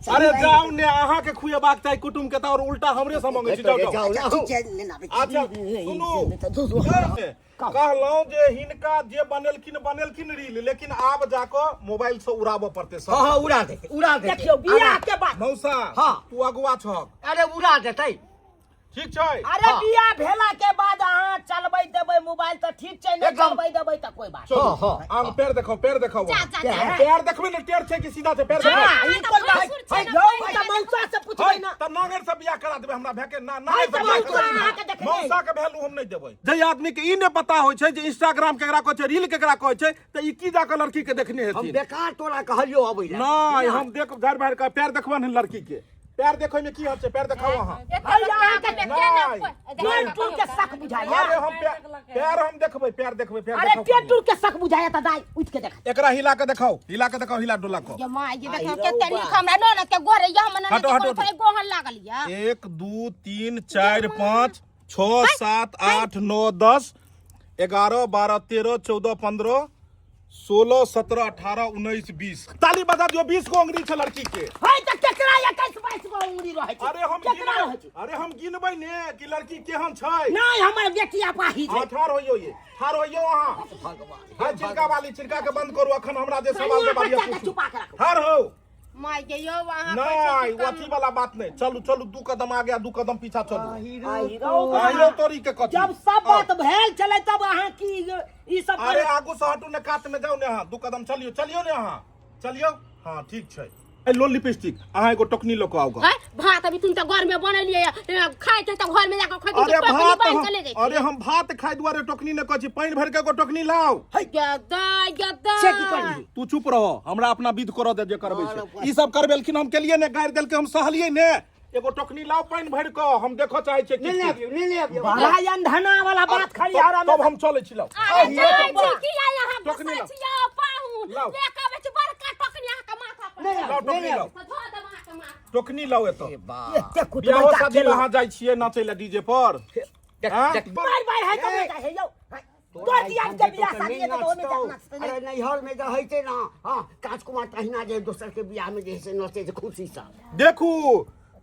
अरे जाउ ने, अहाँ के खुएबाक चाही कुटुम के, तऽ और उल्टा हमरे से मंगै छी। जाउ जाउ। जाउ अच्छा, ठीक छै, नेने आबै छी। अच्छा सुनू, कहलहुँ जे हिनका जे बनेलखिन बनेलखिन रील, लेकिन आब जाकऽ मोबाइल से उड़ाबऽ पड़तै सब। हाँ हाँ, उड़ा देतै, उड़ा देतै। देखियौ बियाह के बाद। मौसा। हाँ। तू अगुआ छहक। अरे उड़ा देतै। ठीक छै। अरे बियाह भेला के बाद अहाँ चलबै देबै मोबाइल तऽ ठीक छै, नहि एकदम। चलबै देबै तऽ कोई बात चलू। हाँ, हाँ। आम पैर देखो, पैर देखो। जा, जा, जा। पैर देखबै ने, टेढ़ छै कि सीधा छै? पैर देखो। हाँ, ई कोई बात भैंसुर छै है ने, यौ, पैर तऽ मौसा से पूछबै है, ना। तऽ नांगरि से बियाह करा देबै हमरा भाय के ना। है, नांगरि से तऽ बियाह मौसा करा देबै। अहाँके देखने। मौसा के वैल्यू हम नहि देबै। जे आदमी के ई नहि पता होइ छै जे इंस्टाग्राम केकरा कहै छै, रील केकरा कहै छै, तऽ ई की जाके लड़की के देखने हम हेथिन? बेकार तोरा कहलियो अबै लए। नहि, हम देख झाड़ि भाड़ि के पैर देखबनि लड़की के। पैर देखै में की हत छै? पैर देखाउ अहाँ। पेट टूट के शक बुझाइया। अरे हम पैर हम देखबै, पैर देखबै, पैर अरे देखाउ। पेट टूट के शक बुझाइया तऽ दाइ उठि के देख। एकरा हिला के देखाउ, हिला के देखाउ, हिला डोला के। ये माँ, ये देखियौ कते नीक हमरा ननद के गोरे या, हमर ननद हटो, के हटो, गोरे थोड़े गोहन लागल या। 1 2 3 4 5 6 7 8 9 10 11 12 13 14 15 16 17 18 19 20। ताली बजा दियो। 20 गो अंगुरी छै लड़की के। है तऽ केकरा 21 22 गो उंगली रहै छै? अरे हम केकरा गिनबै, रहै छै? अरे हम गिनबै ने कि लड़की केहन छै। नहि, हमर बेटी अपाहिज हाँ है। ठाढ़ होइयो, ये ठाढ़ होइयो अहाँ। भगवान, चिड़का वाली चिड़का के बंद करू। अखन हमरा जे सवाल कनिया जवाब बच्चा के पूछू। छुपा के राखू। ठाढ़ हो। माय के यौ, अहाँ नहीं, वो अथी वाला बात नहीं। चलू चलू, 2 कदम आगे आ 2 कदम पीछा चलू। आई रौ। आइरो तोरी के कथी। जब सब बात भेल छलै तब अहाँ की ई सब अरे आगू से हटू ने, कात में जाउ ने अहाँ। 2 कदम चलियो, चलियो ने अहाँ, चलियो। हाँ ठीक छै। ए लो लिपस्टिक, अहाँ एगो टोकनी लऽ कऽ आउ गऽ। है भात अभी तुम तऽ घर में बनेलियै, खाइ छै तऽ घर में जाके खैती। अरे भात बान्हि हम के ले जाइ। अरे हम भात खाइ दुआरे टोकनी ने कहै छी, पानि भरि के एगो टोकनी लाउ। गदा गदा। से की करली? तू चुप रह, हमरा अपना विध करऽ दे जे करबै छै। ई सब करबेलखिन हम केलियै ने, गारि देलकै हम सहलियै ने। एगो टोकनी लाउ पानि भरि कऽ, हम देखऽ चाहै छियै। नहि किछु। अबियौ, नहि अबियौ। बड़ा अंधना वाला बात खाली हरा तब हम चलै छी, लाउ। अरे जाइ छी किया अहाँ टोकनी गुस्सा लाउ। छी यौ पाहुन? लाउ। ले के आबै छी बड़का टोकनी अहाँके माथा पर। नहि लाउ आबियौ, टोकनी नहि लाउ। आबियौ। धो देब अहाँके माथा। टोकनी लाउ एतऽ। एते बियाहो कुटुम्ब शादी में अहाँ जाइ छियै नाचै लए डीजे पर? हाँ? बार बार है तब नहि जाइ है यौ। तोर दियाद के बियाह शादी है तऽ ओहिमे जा नाचतै नहि। अरे नैहर में रहै छै ना, हाँ, काज कुमार तहिना जे दोसर के बियाह में जे है से नचै छै खुशी से। देखू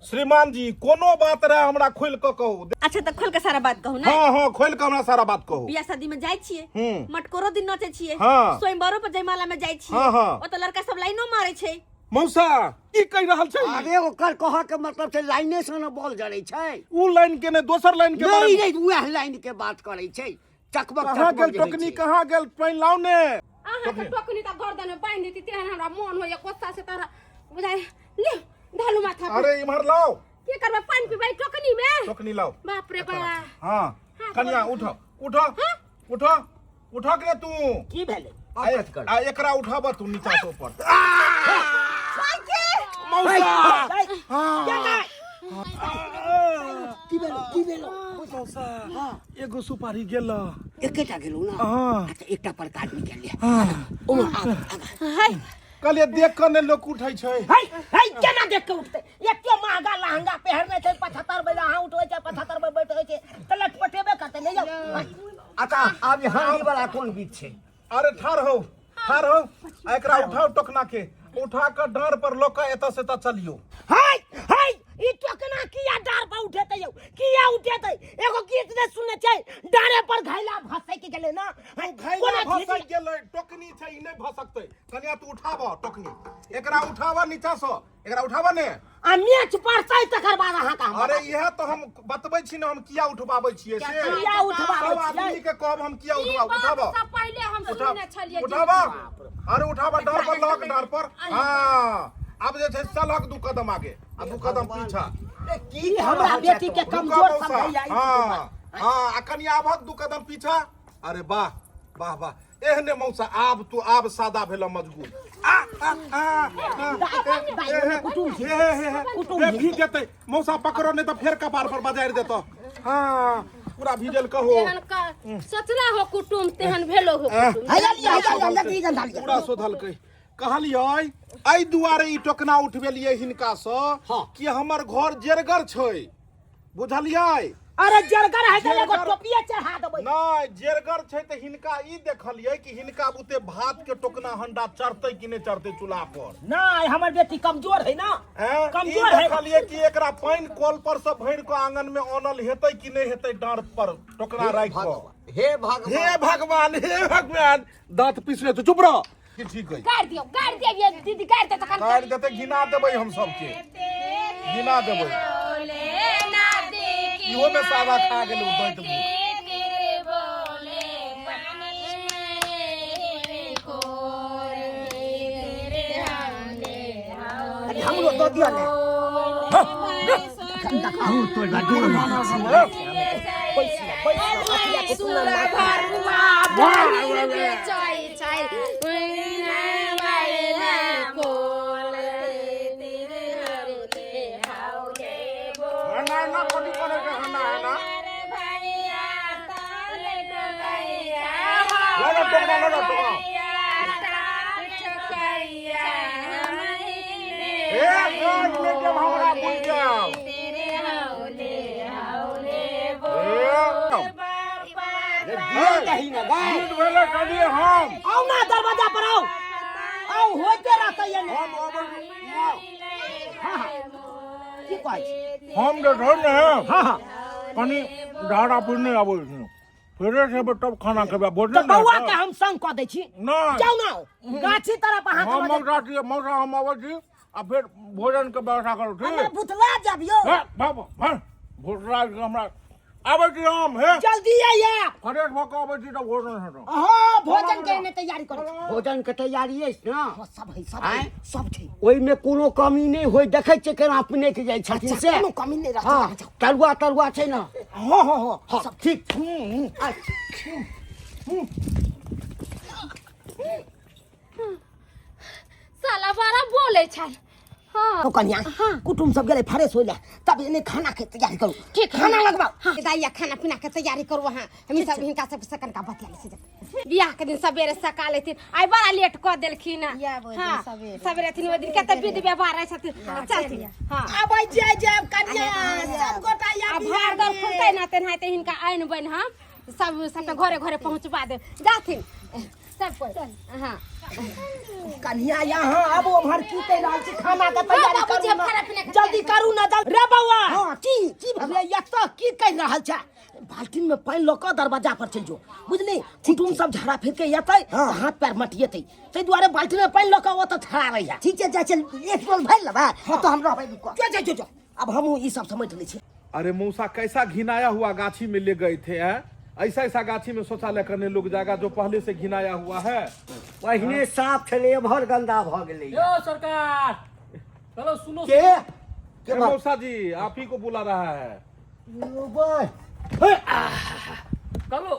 श्रीमान जी, कोनो बात रहे हमरा खोलि कऽ कहू। अच्छा तऽ खोल के सारा बात कहू ना। हाँ हाँ, खोलि कऽ हमरा सारा बात कहू। बियाह शादी में जाइ छियै, मटकोरो दिन नचै छियै, स्वयंवरो पर जयमाला में जाइ छियै। हाँ, हाँ। ओतऽ लड़का सब लाइनो मारै छै। मौसा की कहि रहल छै? अरे ओकर कहऽ के मतलब छै लाइने से ने बॉल जरै छै। उ लाइन के नहि, दोसर लाइन के बारे नहि में। नहि, उएह लाइन के बात करै छै। चकमक कहाँ चकमक गेल जे होइ टोकनी? छै। कहाँ गेल? पानि लाउ ने। अहाँके टोकनी तऽ गर्दन में बान्हि देती तेहन हमरा मोन होइया गुस्सा से तोरा बुझाइ। ले धलू माथा पर। अरे इम्हर लाउ। की करबै, पानि पीबै टोकनी में? टोकनी लाउ। बाप रे बा। हाँ कनिया, उठो उठो उठो उठो के तू। की भेलै? आ कथी करबै? आ एकरा उठाब तू नीचा से ऊपर। मौसा। केना? की भेलो, की भेलो? मौसा, एगो सुपारी गेल। एकेटा गेलौ ना? हाँ। अच्छा, एकटा पर काज निकालि लिअ। ओमे आगा आगा। कहलियै देख कऽ ने लोक उठै छै। है है, केना देख के उठतै? एते महंगा लहंगा पहिरने छै, 75 बजे अहाँ उठबै छै, 75 बजे बैठै छै तऽ लटपटेबे करतै ने यौ। अच्छा, आब ई हांडी वाला कोन बीच छै? अरे ठाढ़ हो, ठाढ़ हो। आ एकरा उठाओ, टोकना के उठा कऽ डाँड़ पर लऽ कऽ एतऽ से एतऽ चलियौ। है है, ई टोकना किया डार पर उठेतै यौ? किया उठेतै? एगो गीत ने सुनने छै, डारे पर घैला भसै के गेलै ना? ओ घैला कोना भसक गेलै, टोकनी छै, ई नहि भसकतै। कनिया तू उठाब टोकनी, एकरा उठाब नीचा से, एकरा उठाब ने। आ मेच पड़तै तकर बाद अहाँके हम अरे इएह तऽ हम बतबै छी ने, हम किया उठबाबै छियै से। किया उठबाबै सब छियै? आदमी के कहब हम किया ई उठबा बात उठाब। सब पहिले हम उठा सुनने छलियै। उठाब, अरे उठाब डार पर, लहक डार पर। हाँ, आब जे छै चलहक 2 कदम आगे आ 2 कदम पीछा। ए, की ई हमरा बेटी के रुका कमजोर मौसा। समझैया ई। हाँ हाँ, आ कनि आबहक 2 कदम पीछा। अरे वाह वाह वाह, एहने मौसा। आब तू आब सादा भेल मजगूत। आ आ आ आ, ए, ए, हे, हे, हे, हे, भीज जेतै मौसा, पकड़ो नहीं तऽ फेर कपार पर बजारि देतौ। हाँ, पूरा भीजल कहो। तेहन का सोचला हो कुटुम, तेहन भेलो हो कुटुम। हैया लिया, हैया लिया, लकड़ी गंधा लिया। पूरा शोधलकै। कहलियै एहि दुआरे ई टोकना उठबेलियै हिनकासँ हाँ। कि हमर घर जेरगर छै, बुझलियै? अरे जरगर है तऽ एगो जेरगर- टोपिए चढ़ा देबै। नहि, जेरगर छै तऽ हिनका ई देखलियै कि हिनका बुते भात के टोकना हंडा चढ़तै कि नहि चढ़तै चूल्हा पर। नहि, हमर बेटी कमजोर है ना। हैं? ई कमजोर है। देखलियै कि एकरा पानि कल पर से भरि कऽ आंगन में अनल हेतै कि नहि हेतै डाँड़ पर टोकना राखि कऽ। हे भगवान, हे भगवान, हे भगवान, दांत पीसने तो चुप रह। की ठीक है? गाड़ि दियौ, गाड़ि दियौ ये दीदी, गाड़ि दे तखन। गाड़ि देतै, घिना देबै हम सबके, घिना देबै। इहो में सादा खा गेलै ओ दैत में। कनि हमरो दऽ दिअ ने। दूर तोड़ बा, दूर बा। ना ना कथी करे के है, ना ना लड़ा टोकना, लड़ा टोकना। हे गाज ले जब हमरा बुझ जाओ। हे दियौ दही ने गाय। दूध भेलै करिए हम। आउ ना दरवाजा पर आउ, आउ, होइते रहतै एने। हम अबै छी। हाँ हाँ, की कहै छी? हम जे छै ने, हाँ हाँ, कनि धारा पुरने आबै छी, फ्रेश हेबै तब खाना खेबै, भोजन तऽ नहि बौआ हेतै। के हम संग कऽ दै छी। नहि। जाउ ना गाछी तरफ अहाँके हम लऽ जायब। मौसा छी, मौसा, हम अबै छी आ फेर भोजन के व्यवस्था करू। हमरा ठीक। भुतला जाब यौ। हे बाबा, हे भुतला के हमरा आबै छी हम। हे जल्दी आइए। फ्रेश भऽ कऽ अबै छी तऽ भोजन हेतौ। हाँ, भोजन के एने तैयारी करू। भोजन के तैयारी अछि ने? हाँ, सब है, सब है, आँय? सब छै। ओहिमे कोनो कमी नहि होय, देखै छियै केना अपने के जाइ छथिन। अच्छा, से कोनो कमी नहि रहतै। हँ। अहाँ जाउ। तरुआ तरुआ छै ने? हाँ हाँ हाँ। हँ। सब ठीक। अच्छा। साला बड़ा बोले छै। हाँ। तो कन्या, कुटुम सब गेलै फ्रेश होय ले, तब एने खाना के तैयारी करू। ठीक। खाना लगबाउ। हाँ दाइया, खाना पीना के तैयारी करू अहाँ, हम सब हिनका सब से कनका बतिया लै छी। बियाह के दिन सवेरे सकाल एथिन, आइ बड़ा लेट कऽ देलखिन। हाँ, सवेरे एथिन ओहि दिन, कते विध व्यवहार रहै छथिन। चलथिन। हाँ। आबै छियै जायब कन्या, सब गोटा आ या भार दर खुलतै ना तेनाहिते हिनका आनि बनि हम सब सबटा घरे घरे पहुँचबा देब। जाथिन सब कोइ। हाँ कन्या, यहाँ आबू, उम्हर की कहि रहल छी? खाना के तैयारी हाँ, बाबूजी, करू हम ना। खाना पीना के जल्दी करू ना, जल्दी रे बौआ। हाँ, की की भेल? अरे एतऽ की कहि रहल छै? बाल्टीन में पानि लऽ कऽ दरवाजा पर चलि जो, बुझली? कुटुम सब झाड़ा फेर के एतै तऽ हाथ पैर मटिएतै, ताहि दुआरे बाल्टीन में पानि लऽ कऽ ओतऽ ठड़ा रहिया। ठीक छै, जाइ छै, एक बोल भरि लेबै, तऽ हम रहबै रुकऽ। जो जो जो जो, अब हमहूँ ई सब समझ लै छी। अरे मौसा, कैसा घिनाया हुआ गाछी में ले गए थे हैं? ऐसा ऐसा गाछी में शौचालय करने लोग जाएगा जो पहले से घिनाया हुआ है। पहिने साफ छलै, एम्हर गन्दा भऽ गेलै। यो सरकार, चलो सुनो। के के ए, बात? मौसा जी, आप ही को बुला रहा है। चलो,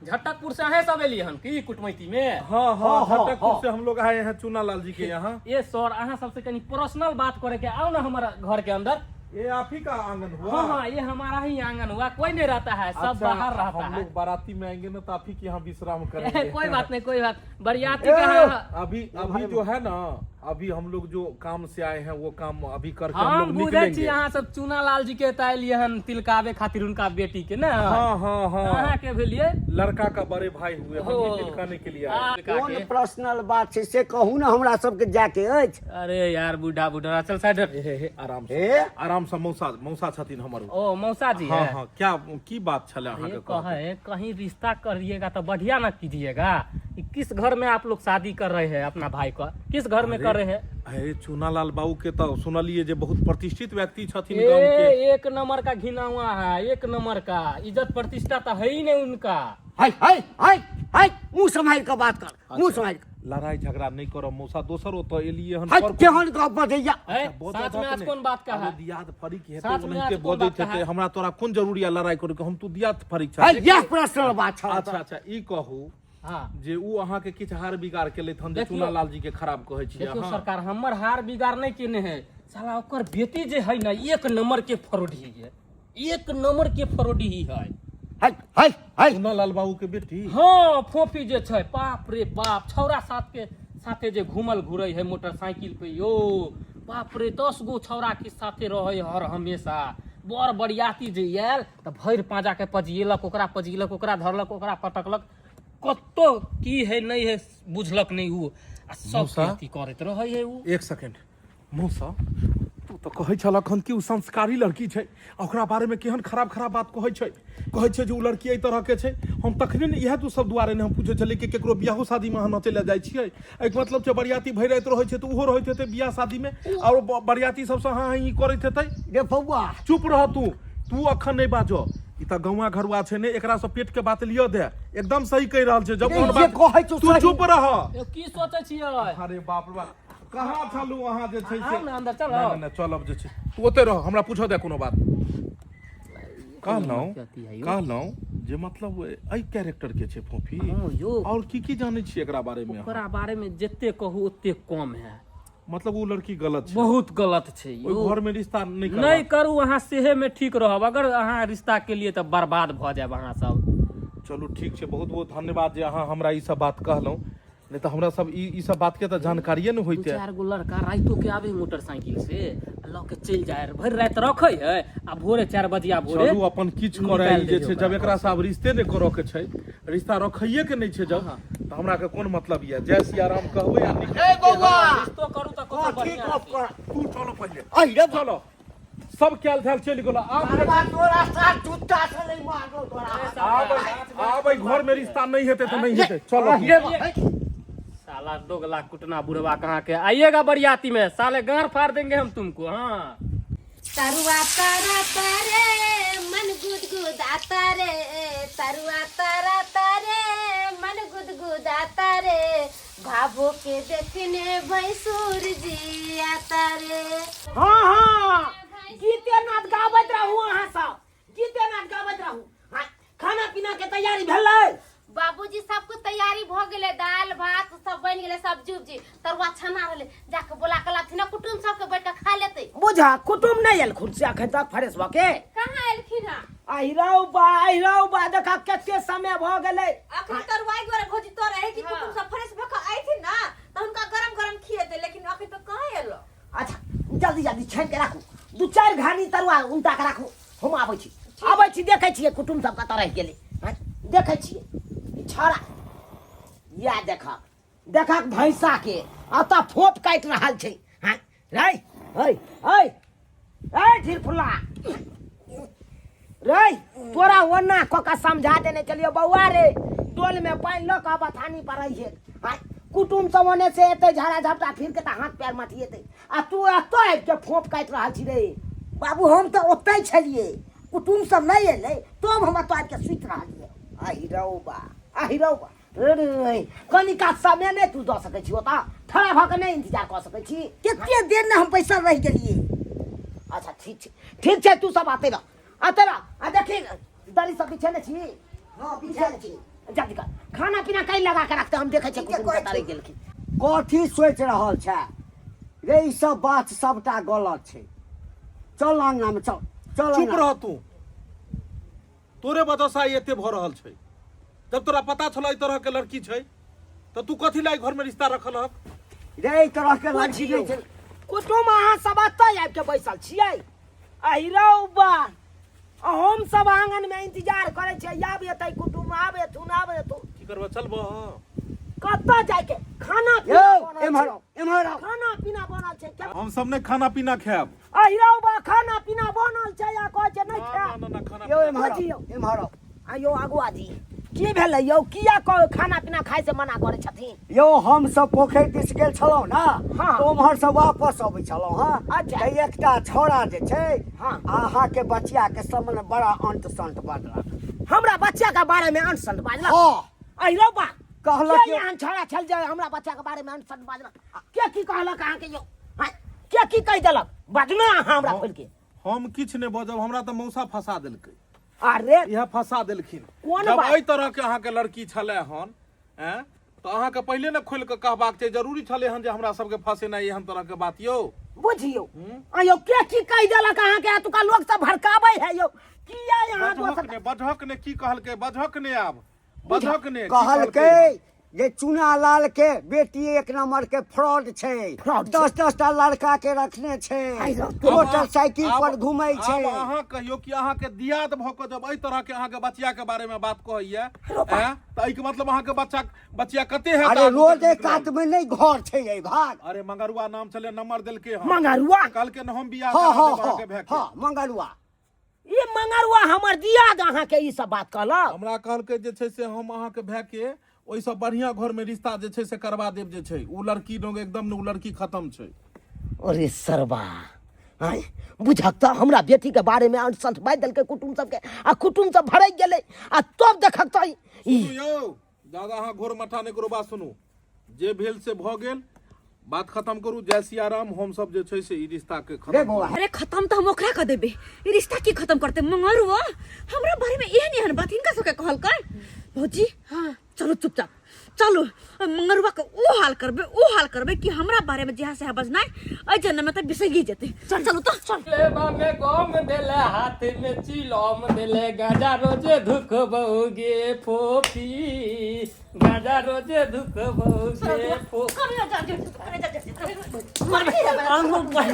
झटकपुर से अहें सब एलियै हन की कुटमैती में? हाँ हाँ। हाँ, हाँ, झटकपुर हाँ। से हम लोग आए हैं चूना लाल जी के यहाँ। ये सर, अहाँ सबसे कनी पर्सनल बात करे के, आओ ना हमारा घर के अंदर। ये आप ही का आंगन हुआ? हाँ हाँ, ये हमारा ही आंगन हुआ, कोई नहीं रहता है, सब अच्छा, बाहर रहता हम है। लोग बाराती में आएंगे ना तो आप ही के यहाँ विश्राम करेंगे। कोई बात नहीं, कोई बात, बरियाती के यहाँ। अभी अभी जो है ना, अभी हम लोग जो काम से आए हैं वो काम अभी करके हम हम लोग बुझै छी। निकलेंगे। अहाँ सब चूना लाल जी के एतऽ एलियै हन तिलकाबे खातिर हुनका बेटी के ने? हाँ हाँ हाँ। अहाँ के भेलियै? लड़का का बड़े भाई हुए हम ओ। ही तिलकाने के लिए आए। तिलका कोन के। पर्सनल बात छै से कहू ने, हमरा सबके जाके अछि। अरे यार, बूढ़ा बूढ़ा, चल साइड हट। हे हे हे, आराम से। हे। आराम से मौसा, मौसा छथिन हमर। ओ मौसा जी। हाँ। है। हाँ, क्या की बात छले अहाँ ये के कहके? कहे कहीं रिश्ता करिएगा तो बढ़िया ना कीजिएगा कि किस घर में आप लोग शादी कर रहे हैं, अपना भाई का किस घर में कर रहे हैं? अरे चूनालाल बाबू के तो सुनलिए जे बहुत प्रतिष्ठित व्यक्ति छथिन गांव के। ए, एक नंबर का घिना हुआ है, एक नंबर का, इज्जत प्रतिष्ठा तो है ही नहीं उनका। हाय हाय हाय हाय, मुँह सम्हारि कऽ बात कर, मुँह सम्हारि कऽ। लड़ाई झगड़ा नहीं करब मौसा, दोसर ओतऽ एलियै हन। हाय पर केहन गप बजैया। है, बजत साथ में आज अपने। कौन बात का अरे है? दियाद फरीक हेतै, साथ में ओनाहिते आज कोन बजैत बात का हेतै। है? हमरा तोरा कोन जरूरी है लड़ाई करे के? हम तू दियाद फरीक हाय छथिन। यह पर्सनल बात छल। अच्छा अच्छा, ई कहू हाँ जे उ अहाँ के किछु हार बिगाड़ केलथि हन जे देखियौ- चूनालाल जी के खराब कहै छियै देखियौ अहाँ? सरकार, हमर हार बिगाड़ नहीं केने है, साला ओकर बेटी जे है ना, एक नंबर के फरोडी है, एक नंबर के फरोडी ही है। हाय हाय हाय। चूनालाल बाबू के बेटी? हाँ, फोफी जे छै, बाप रे बाप, छौरा साथ के साथे जे घूमल घुरै है मोटरसाइकिल पे, यो बाप रे, 10 गो छौरा के साथे रहै हर हमेशा। बड़ बरियाती जे आयल तऽ भरि पाँजा के पजिएलक, ओकरा पजिएलक, ओकरा धरलक, ओकरा पटकलक, कतौ की है नहि है बुझलक नहि ओ, आ सब मौसा? अथी करैत रहै है ओ। एक सेकेंड मौसा, तू तऽ कहै छलक हन कि ओ संस्कारी लड़की छै, आ ओकरा बारेमे केहन खराब खराब बात कहै छै, कहै छै जे ओ लड़की एहि तरहके छै। हम तखने ने इएह तू सब दुआरे ने हम पूछै छलियै कि केकरो बियाहो शादीमे अहाँ नचै लए जाइ छियै? एहिके मतलब छै बरियाती भरि राति रहै छै तऽ ओहो रहैत हेतै बियाह शादीमे, आओर बरियाती सबसँ हाँ हाँ ई करैत हेतै। रे बौआ, चुप रह तू, तू अखन नहि बाजऽ, ई तऽ गौआ घरुआ छै ने, एकरा से पेट के बात लिअ दे, एकदम सही कहि रहल छै। जब नहीं, ओहन जे बात कहै छौ तू सही। चुप रह। यौ, की सोचै छियै? अरे बाप रे बाप, कहाँ छलू अहाँ जे छै से? आउ ने अंदर चलब। नहि नहि नहि, चलब जे छै, तू ओतहि रह, हमरा पूछऽ दे कोनो बात। कहलहुँ अथी है यौ। कहलहुँ जे मतलब एहि कैरेक्टर के छै फोफी? हँ यौ। और की की जानै छी एकरा बारे में अहाँ? ओकरा बारे में जते कहू ओते कम है। मतलब ओ लड़की गलत छै? बहुत गलत छै ओहि यौ। घर में रिश्ता नहि नहि करबाक। करू अहाँ, सेहे में ठीक रहब। अगर अहाँ रिश्ता के लिए तऽ बर्बाद भऽ जायब अहाँ सब। चलू ठीक छै, बहुत बहुत धन्यवाद जे अहाँ हमरा ई सब बात कहलहुँ, नहि तऽ हमरा सब ई सब बात के तऽ जानकारिए नहि दू होइते। चारि गो लड़का राइतो के आबे मोटरसाइकिल से आ लऽ के चलि जाय, भरि राति रखै है आ भोरे 4 बजिया भोरे चलू अपन किछु करय निकालि ई जे दै छै। ओकरा। जब एकरा से आब रिश्ते नहि करऽ के छै, रिश्ता रखैये के नहि छै जब, तऽ हमरा के कोन मतलब यऽ? जय सिया राम कहबै आ निकल। ए बौआ, रिश्तो करू तऽ कतौ कथी बढ़िआँ गप कर? तू चलो पहिले। अहि रे, चलो, सब कैल धैल चलि गेलो आब। बाबा, तोरा साथ जूता से नहीं मारलो तोरा। आब आब एहि घर में रिश्ता नहीं हेतै तऽ नहीं हेतै, चलो। अहि रे बा, साला दोगला कुटना बुढ़वा कहाँ के आइएगा बरियाती में, साले गाड़ फाड़ देंगे हम तुमको। हाँ, तरुआ तारा तारे मन गुदगुदाता रे, तरुआ तारा तारे मन गुदगुदाता रे, भाभो के देखने भैंसुर जी आता रे। हाँ हाँ, गीते नाद गाबैत रहू अहाँ सब, गीते नाद गाबैत रहू। हाँ, खाना पीना के तैयारी भेलै? बाबूजी, सबके तैयारी भ गेलै, दाल भात सब बनि गेलै, सब्जी उब्जी, तरुआ छना रहलै, जाके बोला के लाथिन ने कुटुम सबके, बैठ के खा लेतै। बुझा कुटुम नहि एलखुन से अखन तक फ्रेश भऽ के? कहाँ एलखिन हँ? अहिरौ बा, अहिरौ बा, देखा कते समय भऽ गेलै। अखन तरुआई दुआरे भौजी तो रहे कि हाँ। कुटुम सब फ्रेश भऽ कऽ अयथिन ना तऽ हुनका गरम गरम खिएतै, लेकिन अखन तऽ कहाँ एलो। अच्छा, जल्दी जल्दी छानि के राखू, दू चारि घानी तरुआ उनटा के राखू, हम आबै छी, आबै छी, देखै छियै कुटुम सब कतऽ रहि गेलै। आँय, देखै छियै ई छौड़ा या देखक देखक भैंसा के एतऽ फोप काटि रहल छै। हँ रे, है है है, ढिरफुला रे, तोरा ओना कऽ कऽ समझा देने चलियो बौआ रे, डोल में पानि लऽ कऽ बथानी पर रहिए, आँय, कुटुम सब ओने से एतै झाड़ा झपटा फिर के तऽ हाथ पैर मटिएतै, आ तू एतऽ आबि के फोप काटि रहल छी रे। बाबू, हम तऽ ओतहि छलियै, कुटुम सब नहि एलै तब हम एतऽ आबि के सुति रहलियै। आहि रौ बा, आहि रौ बा रे रे, कनिका समय नहि तू दऽ सकै छी? ओतऽ ठड़ा भऽ कऽ नहि इंतजार कऽ सकै छी? कते देर ने हम बैसल रहि गेलियै। अच्छा ठीक छै, ठीक छै, तू सब आते रह, आते रह, आ देखी दरी सब बिछेने छी? हँ, बिछेने छी। जल्दी कर, खाना पीना कहीं लगा के रखते, हम देखै छियै ठीके कुटुम कहै कतऽ रहि छी। गेलखिन। कथी सोचि रहल छै रे? ई सब बात सबटा गलत छै। चल अंगना में चल, चल चुप अंगना। रह तू, तोरे वजह से आइ एते भऽ रहल छै। जब तोरा पता छलो एहि तरह के लड़की छै तऽ तू कथी लाय घर में रिश्ता रखल हक? रे, एहि तरह के लड़की नहि छै। कुटुम अहाँ सब एतऽ आबि के बैसल छियै? अहि रौ बा, आ हम सब आंगन में इंतजार करै छियै, आब एतै कुटुम, आब एथुन, आब एथुन। की करबह, चलबह? कतऽ जाइके? खाना पीना यौ, बनल एम्हर छै। आउ, एम्हर आउ। खाना पीना बनल छै हम सब नहि खाना पीना खायब। अहि रौ बा, खाना पीना बनल छै आ कहै छै नहि ना खायब। ना ना, खाना यौ, एम्हर आउ, बुझियौ। एम्हर आउ। आ यौ अगुआ जी, की भेलै यौ? किया कह खाना पीना खाय से मना करै छथिन? यौ, हम सब पोखरि दिस गेल छलहुँ ने, हाँ। तऽ उम्हर से वापस अबै छलहुँ। हँ, अच्छा। तऽ एकटा छौड़ा जे छै, हाँ। अहाँके बचिया के सामने बड़ा अंट संट बजलक। हमरा बच्चा के बारे में अंट संट बाजलक? हाँ। अहि रौ बा, कहलक के यौ- एहन छौड़ा छल जे हमरा बच्चा के बारे में अंट संट बाजलक? के की कहलक अहाँके यौ? आँय, के की कहि देलक? बाजू ने अहाँ हमरा खोलि के। हम किछु नहि बजब, हमरा तऽ मौसा फंसा देलकै। अरे, इएह फंसा देलखिन। कोन जब बात? एहि तरह के अहाँके लड़की छलै हन, ऐं, तऽ अहाँके पहिले ने खोलि कऽ कहबाक छै, जरूरी छलै हन जे हमरा सबके फंसेनाइ एहन तरह के बात यौ? बुझियौ आयौ, के की कहि देलक अहाँके? एतुका लोक सब भड़काबै है यौ, किया यहाँ बजहक दोसर ने, बजहक ने, की कहलकै? बजहक ने, आब बजहक ने, की कहलकै जे चुना लाल के बेटी एक नंबर के फ्रॉड छै। फ्रॉड छै। 10-10 टा लड़का के रखने छै, आइ रौ, मोटरसाइकिल पर घूमै छै। आब अहाँ कहियो कि अहाँ के दियाद भऽ कऽ जब एहि तरह के अहाँ के बचिया के बारे में बात कहैया, ऐं, तऽ एहि के मतलब अहाँ के बच्चा बचिया कते है? अरे रोडे कात में नहीं घर छै एहि भाग। अरे मंगरुआ नाम छलै, नंबर देलकै हन। मंगरुआ? कहलकै न हम बियाह हाँ करा हाँ देब हाँ अहाँके भाय के। हाँ, मंगरुआ। ई मंगरुआ हमर दियाद अहाँके ई सब बात कहलक? हमरा कहलकै जे छै से हम अहाँके भाय के ओहिसँ बढ़िआँ घरमे रिश्ता जे छै से करवा देब, जे छै ओ लड़की लोग एकदम ने, ओ लड़की खत्म छै। अरे सरबा, आँय बुझक तऽ हमरा बेटीके बारेमे अंट संट बाजि देलकै कुटुम सबके, आ कुटुम सब भड़कि गेलै, आ तब देखक तऽ ई सुनू यौ दादा, अहाँ घोर मठा नहि करू, बात सुनू, जे भेल से भऽ गेल, बात खत्म करू, जय सियाराम। हम सब जे छै से ई रिश्ता के रे खत्म। बौआ, अरे खत्म तऽ हम ओकरा कऽ देबै, ई रिश्ता की खत्म करते? मंगरुआ हमरा बारे में एहन एहन बात हिनका सबके कहलकै। भौजी हाँ, चलू चुपचाप चलू, मंगरुआ के ओ हाल करबै, ओ हाल करबै कि हमरा बारे में जहाँ से बजनाइ एहि जन्म में तऽ बिसरि जेतै। चलू तऽ चल। लेबा में गम देले, हाथ में चिलम देले, गाजा रोजे धुकबौगे फोफी, गाजा रोजे धुकबौगे फोफी।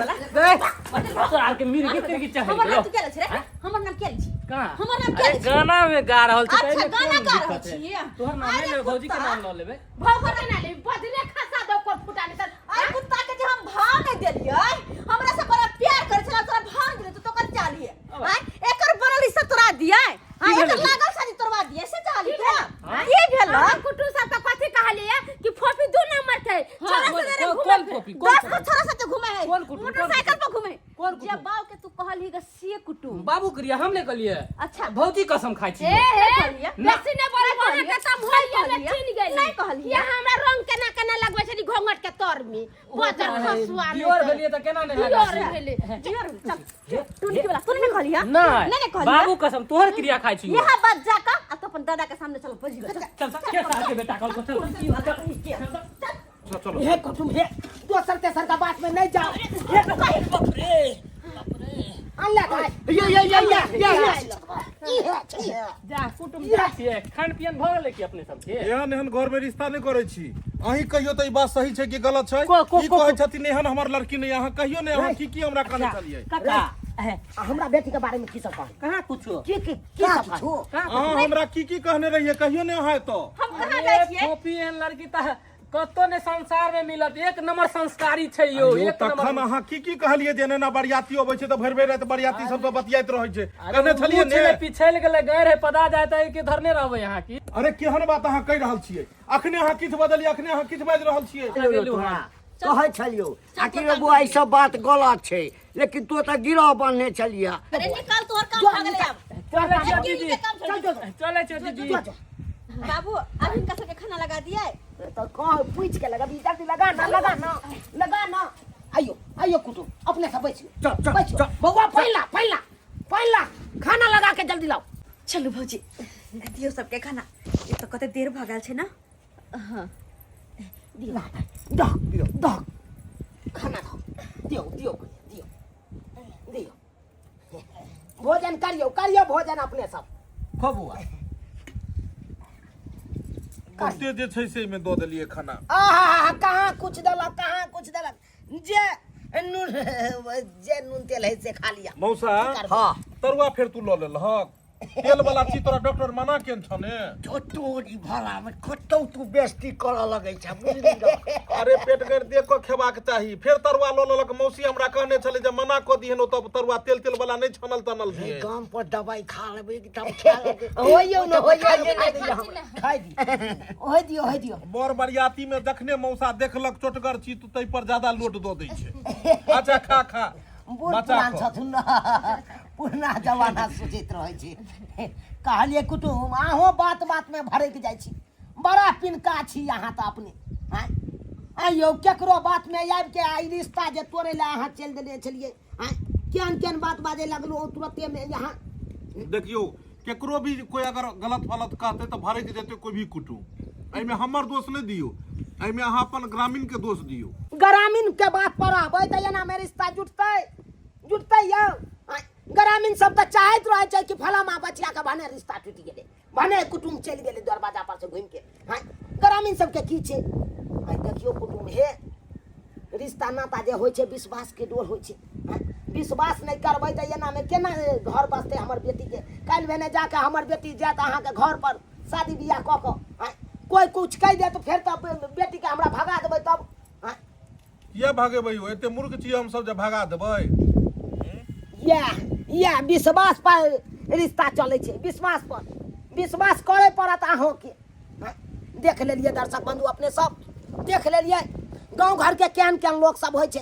तोरा आरके मिर्गी तिर्गी चढ़ि हमर गेलौ। नाम तू क्या छै रे? हमर नाम क्या छी? कहाँ? हमर नाम क्या अरे छी? गाना में गा रहल छी। अच्छा, एहिमे गाना कोन गा रहल दिक्कत है? छियै। तोहर नाम नहि अरे लेबै, भौजी के कुत्ता। नाम लऽ लेबै। भौजी के ना लेबै, बदले खसा दो कोर फुटा नहीं तर। अरे कुत्ता के जे हम भाव नहीं देलियै, हमरा से बड़ा प्यार करे छला, तोरा भाव नहीं देलियै, तो तोकर चालिए आय एकर बनल रिश्ता तोरा दियै? हां, एकर लागल शादी तोड़वा दियै से चाली तोरा? की भेल? हम कुटुम सब के कथी कहलियै कि फोफी दू नंबर के छोरा कोन- से कोन- घूमे कोन फोफी? कोन 10 गो फोफी? छोरा साथे घूमे है, कोन कुटुम? कोन मोटरसाइकिल कुटुम? पर घूमे। कोन जे कुटुम? बाव के तू कहलही ग से कुटुम। बाबू क्रिया हम नहि कहलियै। अच्छा। भौजी कसम खाइ छी। ए हे, कहलियै। बेसी नहि बोलू, अहाँ के तऽ भइया में कहलियै। चिन्ह गेली। नहि कहलियै। ये हमरा रंग केना केना लगबै छली घोंघट के तर में, बजर खसुआ नहि। दियोर भेलियै तऽ केना नहि लगा? दियोर भेलै। जियर चल तू निकल वाला, तू नहीं कहलियै? नहि। नहीं, नहीं कहलियै। बाबू कसम, तोहर क्रिया खाइ छी। यहाँ बात जा का आ तो अपन दादा के सामने चल बज चल। चल चल, के साथ के बेटा कहलको, चल चल। चलो। हे कुटुम, हे दोसर तेसर का बात में नहीं जाओ। हे बाप रे, अल्लाह भाई, ये ये ये ये ये ई है छै। जा कुटुम जा छियै, खान पियन भऽ गेलै कि अपने सबके? एहन एहन घर में रिश्ता नहि करै छी। अहीं कहियो तऽ ई बात सही छै कि गलत छै? को- ई को- कहै छथिन एहन हमर लड़की नहि, अहाँ कहियो नहि, अहाँ की की हमरा कहने छलियै? कका। आ हमरा बेटी के बारे में की सब कहल? कहाँ कुछो। की की की सब कहल? छो। कहाँ? अहाँ हमरा की की कहने रहियै, कहियो नहि अहाँ एतऽ। हम कहाँ जाइ छियै? फोफी एहन लड़की तऽ कतौ ने संसार में मिलत, एक नंबर संस्कारी छै यौ। यौ, एक तखन नंबर। अहाँ की की कहलियै जे एना बरियाती अबै छै तऽ भरि भरि राति बरियाती सबसँ बतियाइत रहै छै, कहने छलियै मुँह छलै ने? पिछैल गेलै, गैर है पदा जाय तऽ के धरने रहबै अहाँ की? अरे केहन बात अहाँ कहि रहल छियै? अखने अहाँ किछु बदलियै, अखने अहाँ किछु बाजि रहल छियै। लगेलू हन। कहै छलियौ आ कि रे बौआ, ई सब बात गलत छै, लेकिन तू तऽ गिरह बन्हने छलियै। अरे निकाल, तोहर काम भऽ गेलै आब। चलै छियौ के दीदी। काम छोड़। चलै छियौ दीदी। बाबू, अब हिनका सबके खाना लगा दिए। तो कह पूछ के लगा जल्दी, लगा ना, लगा ना, लगा ना। आइयो आइयो कुटुम, अपने से बैठियो। चल, चल, बैठियो। चल। बौआ, पहिला पहिला पहिला खाना लगा के जल्दी लाओ। चलू भौजी, दियौ सबके खाना, ई तऽ कते देर भऽ गेल छै ने। हाँ। दियो, दह दियो, दह खाना दो, दियो दियो दियो दियो। भोजन करियो, करियो भोजन अपने सब। खो बौआ। बहुते जे छै से एहिमे दऽ देलियै खाना। आहा, कहाँ कुछ देलक, कहाँ कुछ देलक? जे नून, जे नून तेल है से खा लिया। मौसा। हाँ। तरुआ फेर तू लऽ लेलहक, तेल वाला चीज तोरा डॉक्टर मना केने छौ ने? तो तोरी भला में कतौ तू बेइज्जती करऽ लगै छै, बुझली ने? अरे पेट गैर देख कऽ खेबाक चाही, फेर तरुआ लऽ लेलक। मौसी हमरा कहने छलै जे मना कऽ दिहन ओतऽ तरुआ तेल तेल वाला नहि छानल तानल दिहे। गाम पर दवाई खा लेबै तब खा लेबै। होइयो न, होइयो, खाइ दियो, खाइ दियो, होइ दियो, होइ दियो। बर बरियाती में जखने मौसा देखलक चोटगर चीज तऽ ताहि पर ज्यादा लोड दऽ दै छै। अच्छा खा खा। बूढ़ बचा पुरान कऽ। छथुन ने, पुरना जमाना सोचैत रहै छै। कहलियै कुटुम, अहूँ बात बात में भड़कि जाइ छी, बड़ा पिनका छी अहाँ तऽ अपने। आँय आँय यौ, केकरो बात में आबि के आ ई रिश्ता जे तोड़ै लए अहाँ चलि देने छलियै, आँय केहन केहन बात बाजै लगलहुँ तुरते में यहाँ। देखियौ, केकरो भी कोई अगर गलत फलत कहतै तऽ भड़कि जेतै कोई भी कुटुम, एहिमे हमर दोष नहि दियौ, एहिमे अहाँ अपन ग्रामीण के दोष दियौ। ग्रामीण के बात पर रहबै तऽ एना में रिश्ता जुटतै? जुटतै यौ? आँय, ग्रामीण सब तऽ चाहैत रहै छै कि फलामा बचिया के भने रिश्ता टूटि गेलै, भने कुटुम्ब चलि गेलै दरवाजा पर से घुमि के। हँ, ग्रामीण सबके की छै? आइ देखियौ कुटुम्ब, हे रिश्ता नाता जे होइ छै विश्वासके डोर होइ छै। हँ, विश्वास नहि करबै तऽ एनामे केना घर बसतै हमर बेटीके? काल्हि भेने जाके हमर बेटी जायत अहाँके घर पर शादी बियाह कऽ कऽ, हँ, कोइ कुछ कहि देत फेर तऽ बेटीके हमरा भगा देबै तब। हँ, किया भगेबै यौ? एते मूर्ख छियै हमसब जे भगा देबै? इएह इएह विश्वास पर रिश्ता चलै छै। विश्वास पर विश्वास करे पड़त अहूँके। हँ, देख लेलियै दर्शक बंधु, अपने सब देख लेलियै गाँव घरके केहन केहन लोक सब होइ छै।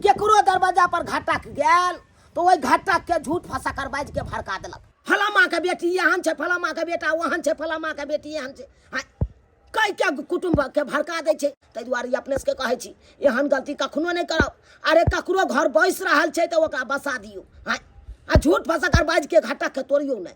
केकरो दरवाजा पर घटक गेल तऽ ओहि घटकके झूठ फसाकर बाजिके भड़का देलक, फलामाके बेटी एहन छै, फलामाके बेटा ओहन छै, फलामाके बेटी एहन छै। हँ, कहि के कुटुम्बके भड़का दै छै। ताहि दुआरे ई अपने सबके कहै छी, एहन गलती कखनो नहि करब। अरे ककरो घर बसि रहल छै तऽ ओकरा बसा दियौ। हँ, आ झूठ फसाकर बाजिके घटकके तोड़ियौ नहि।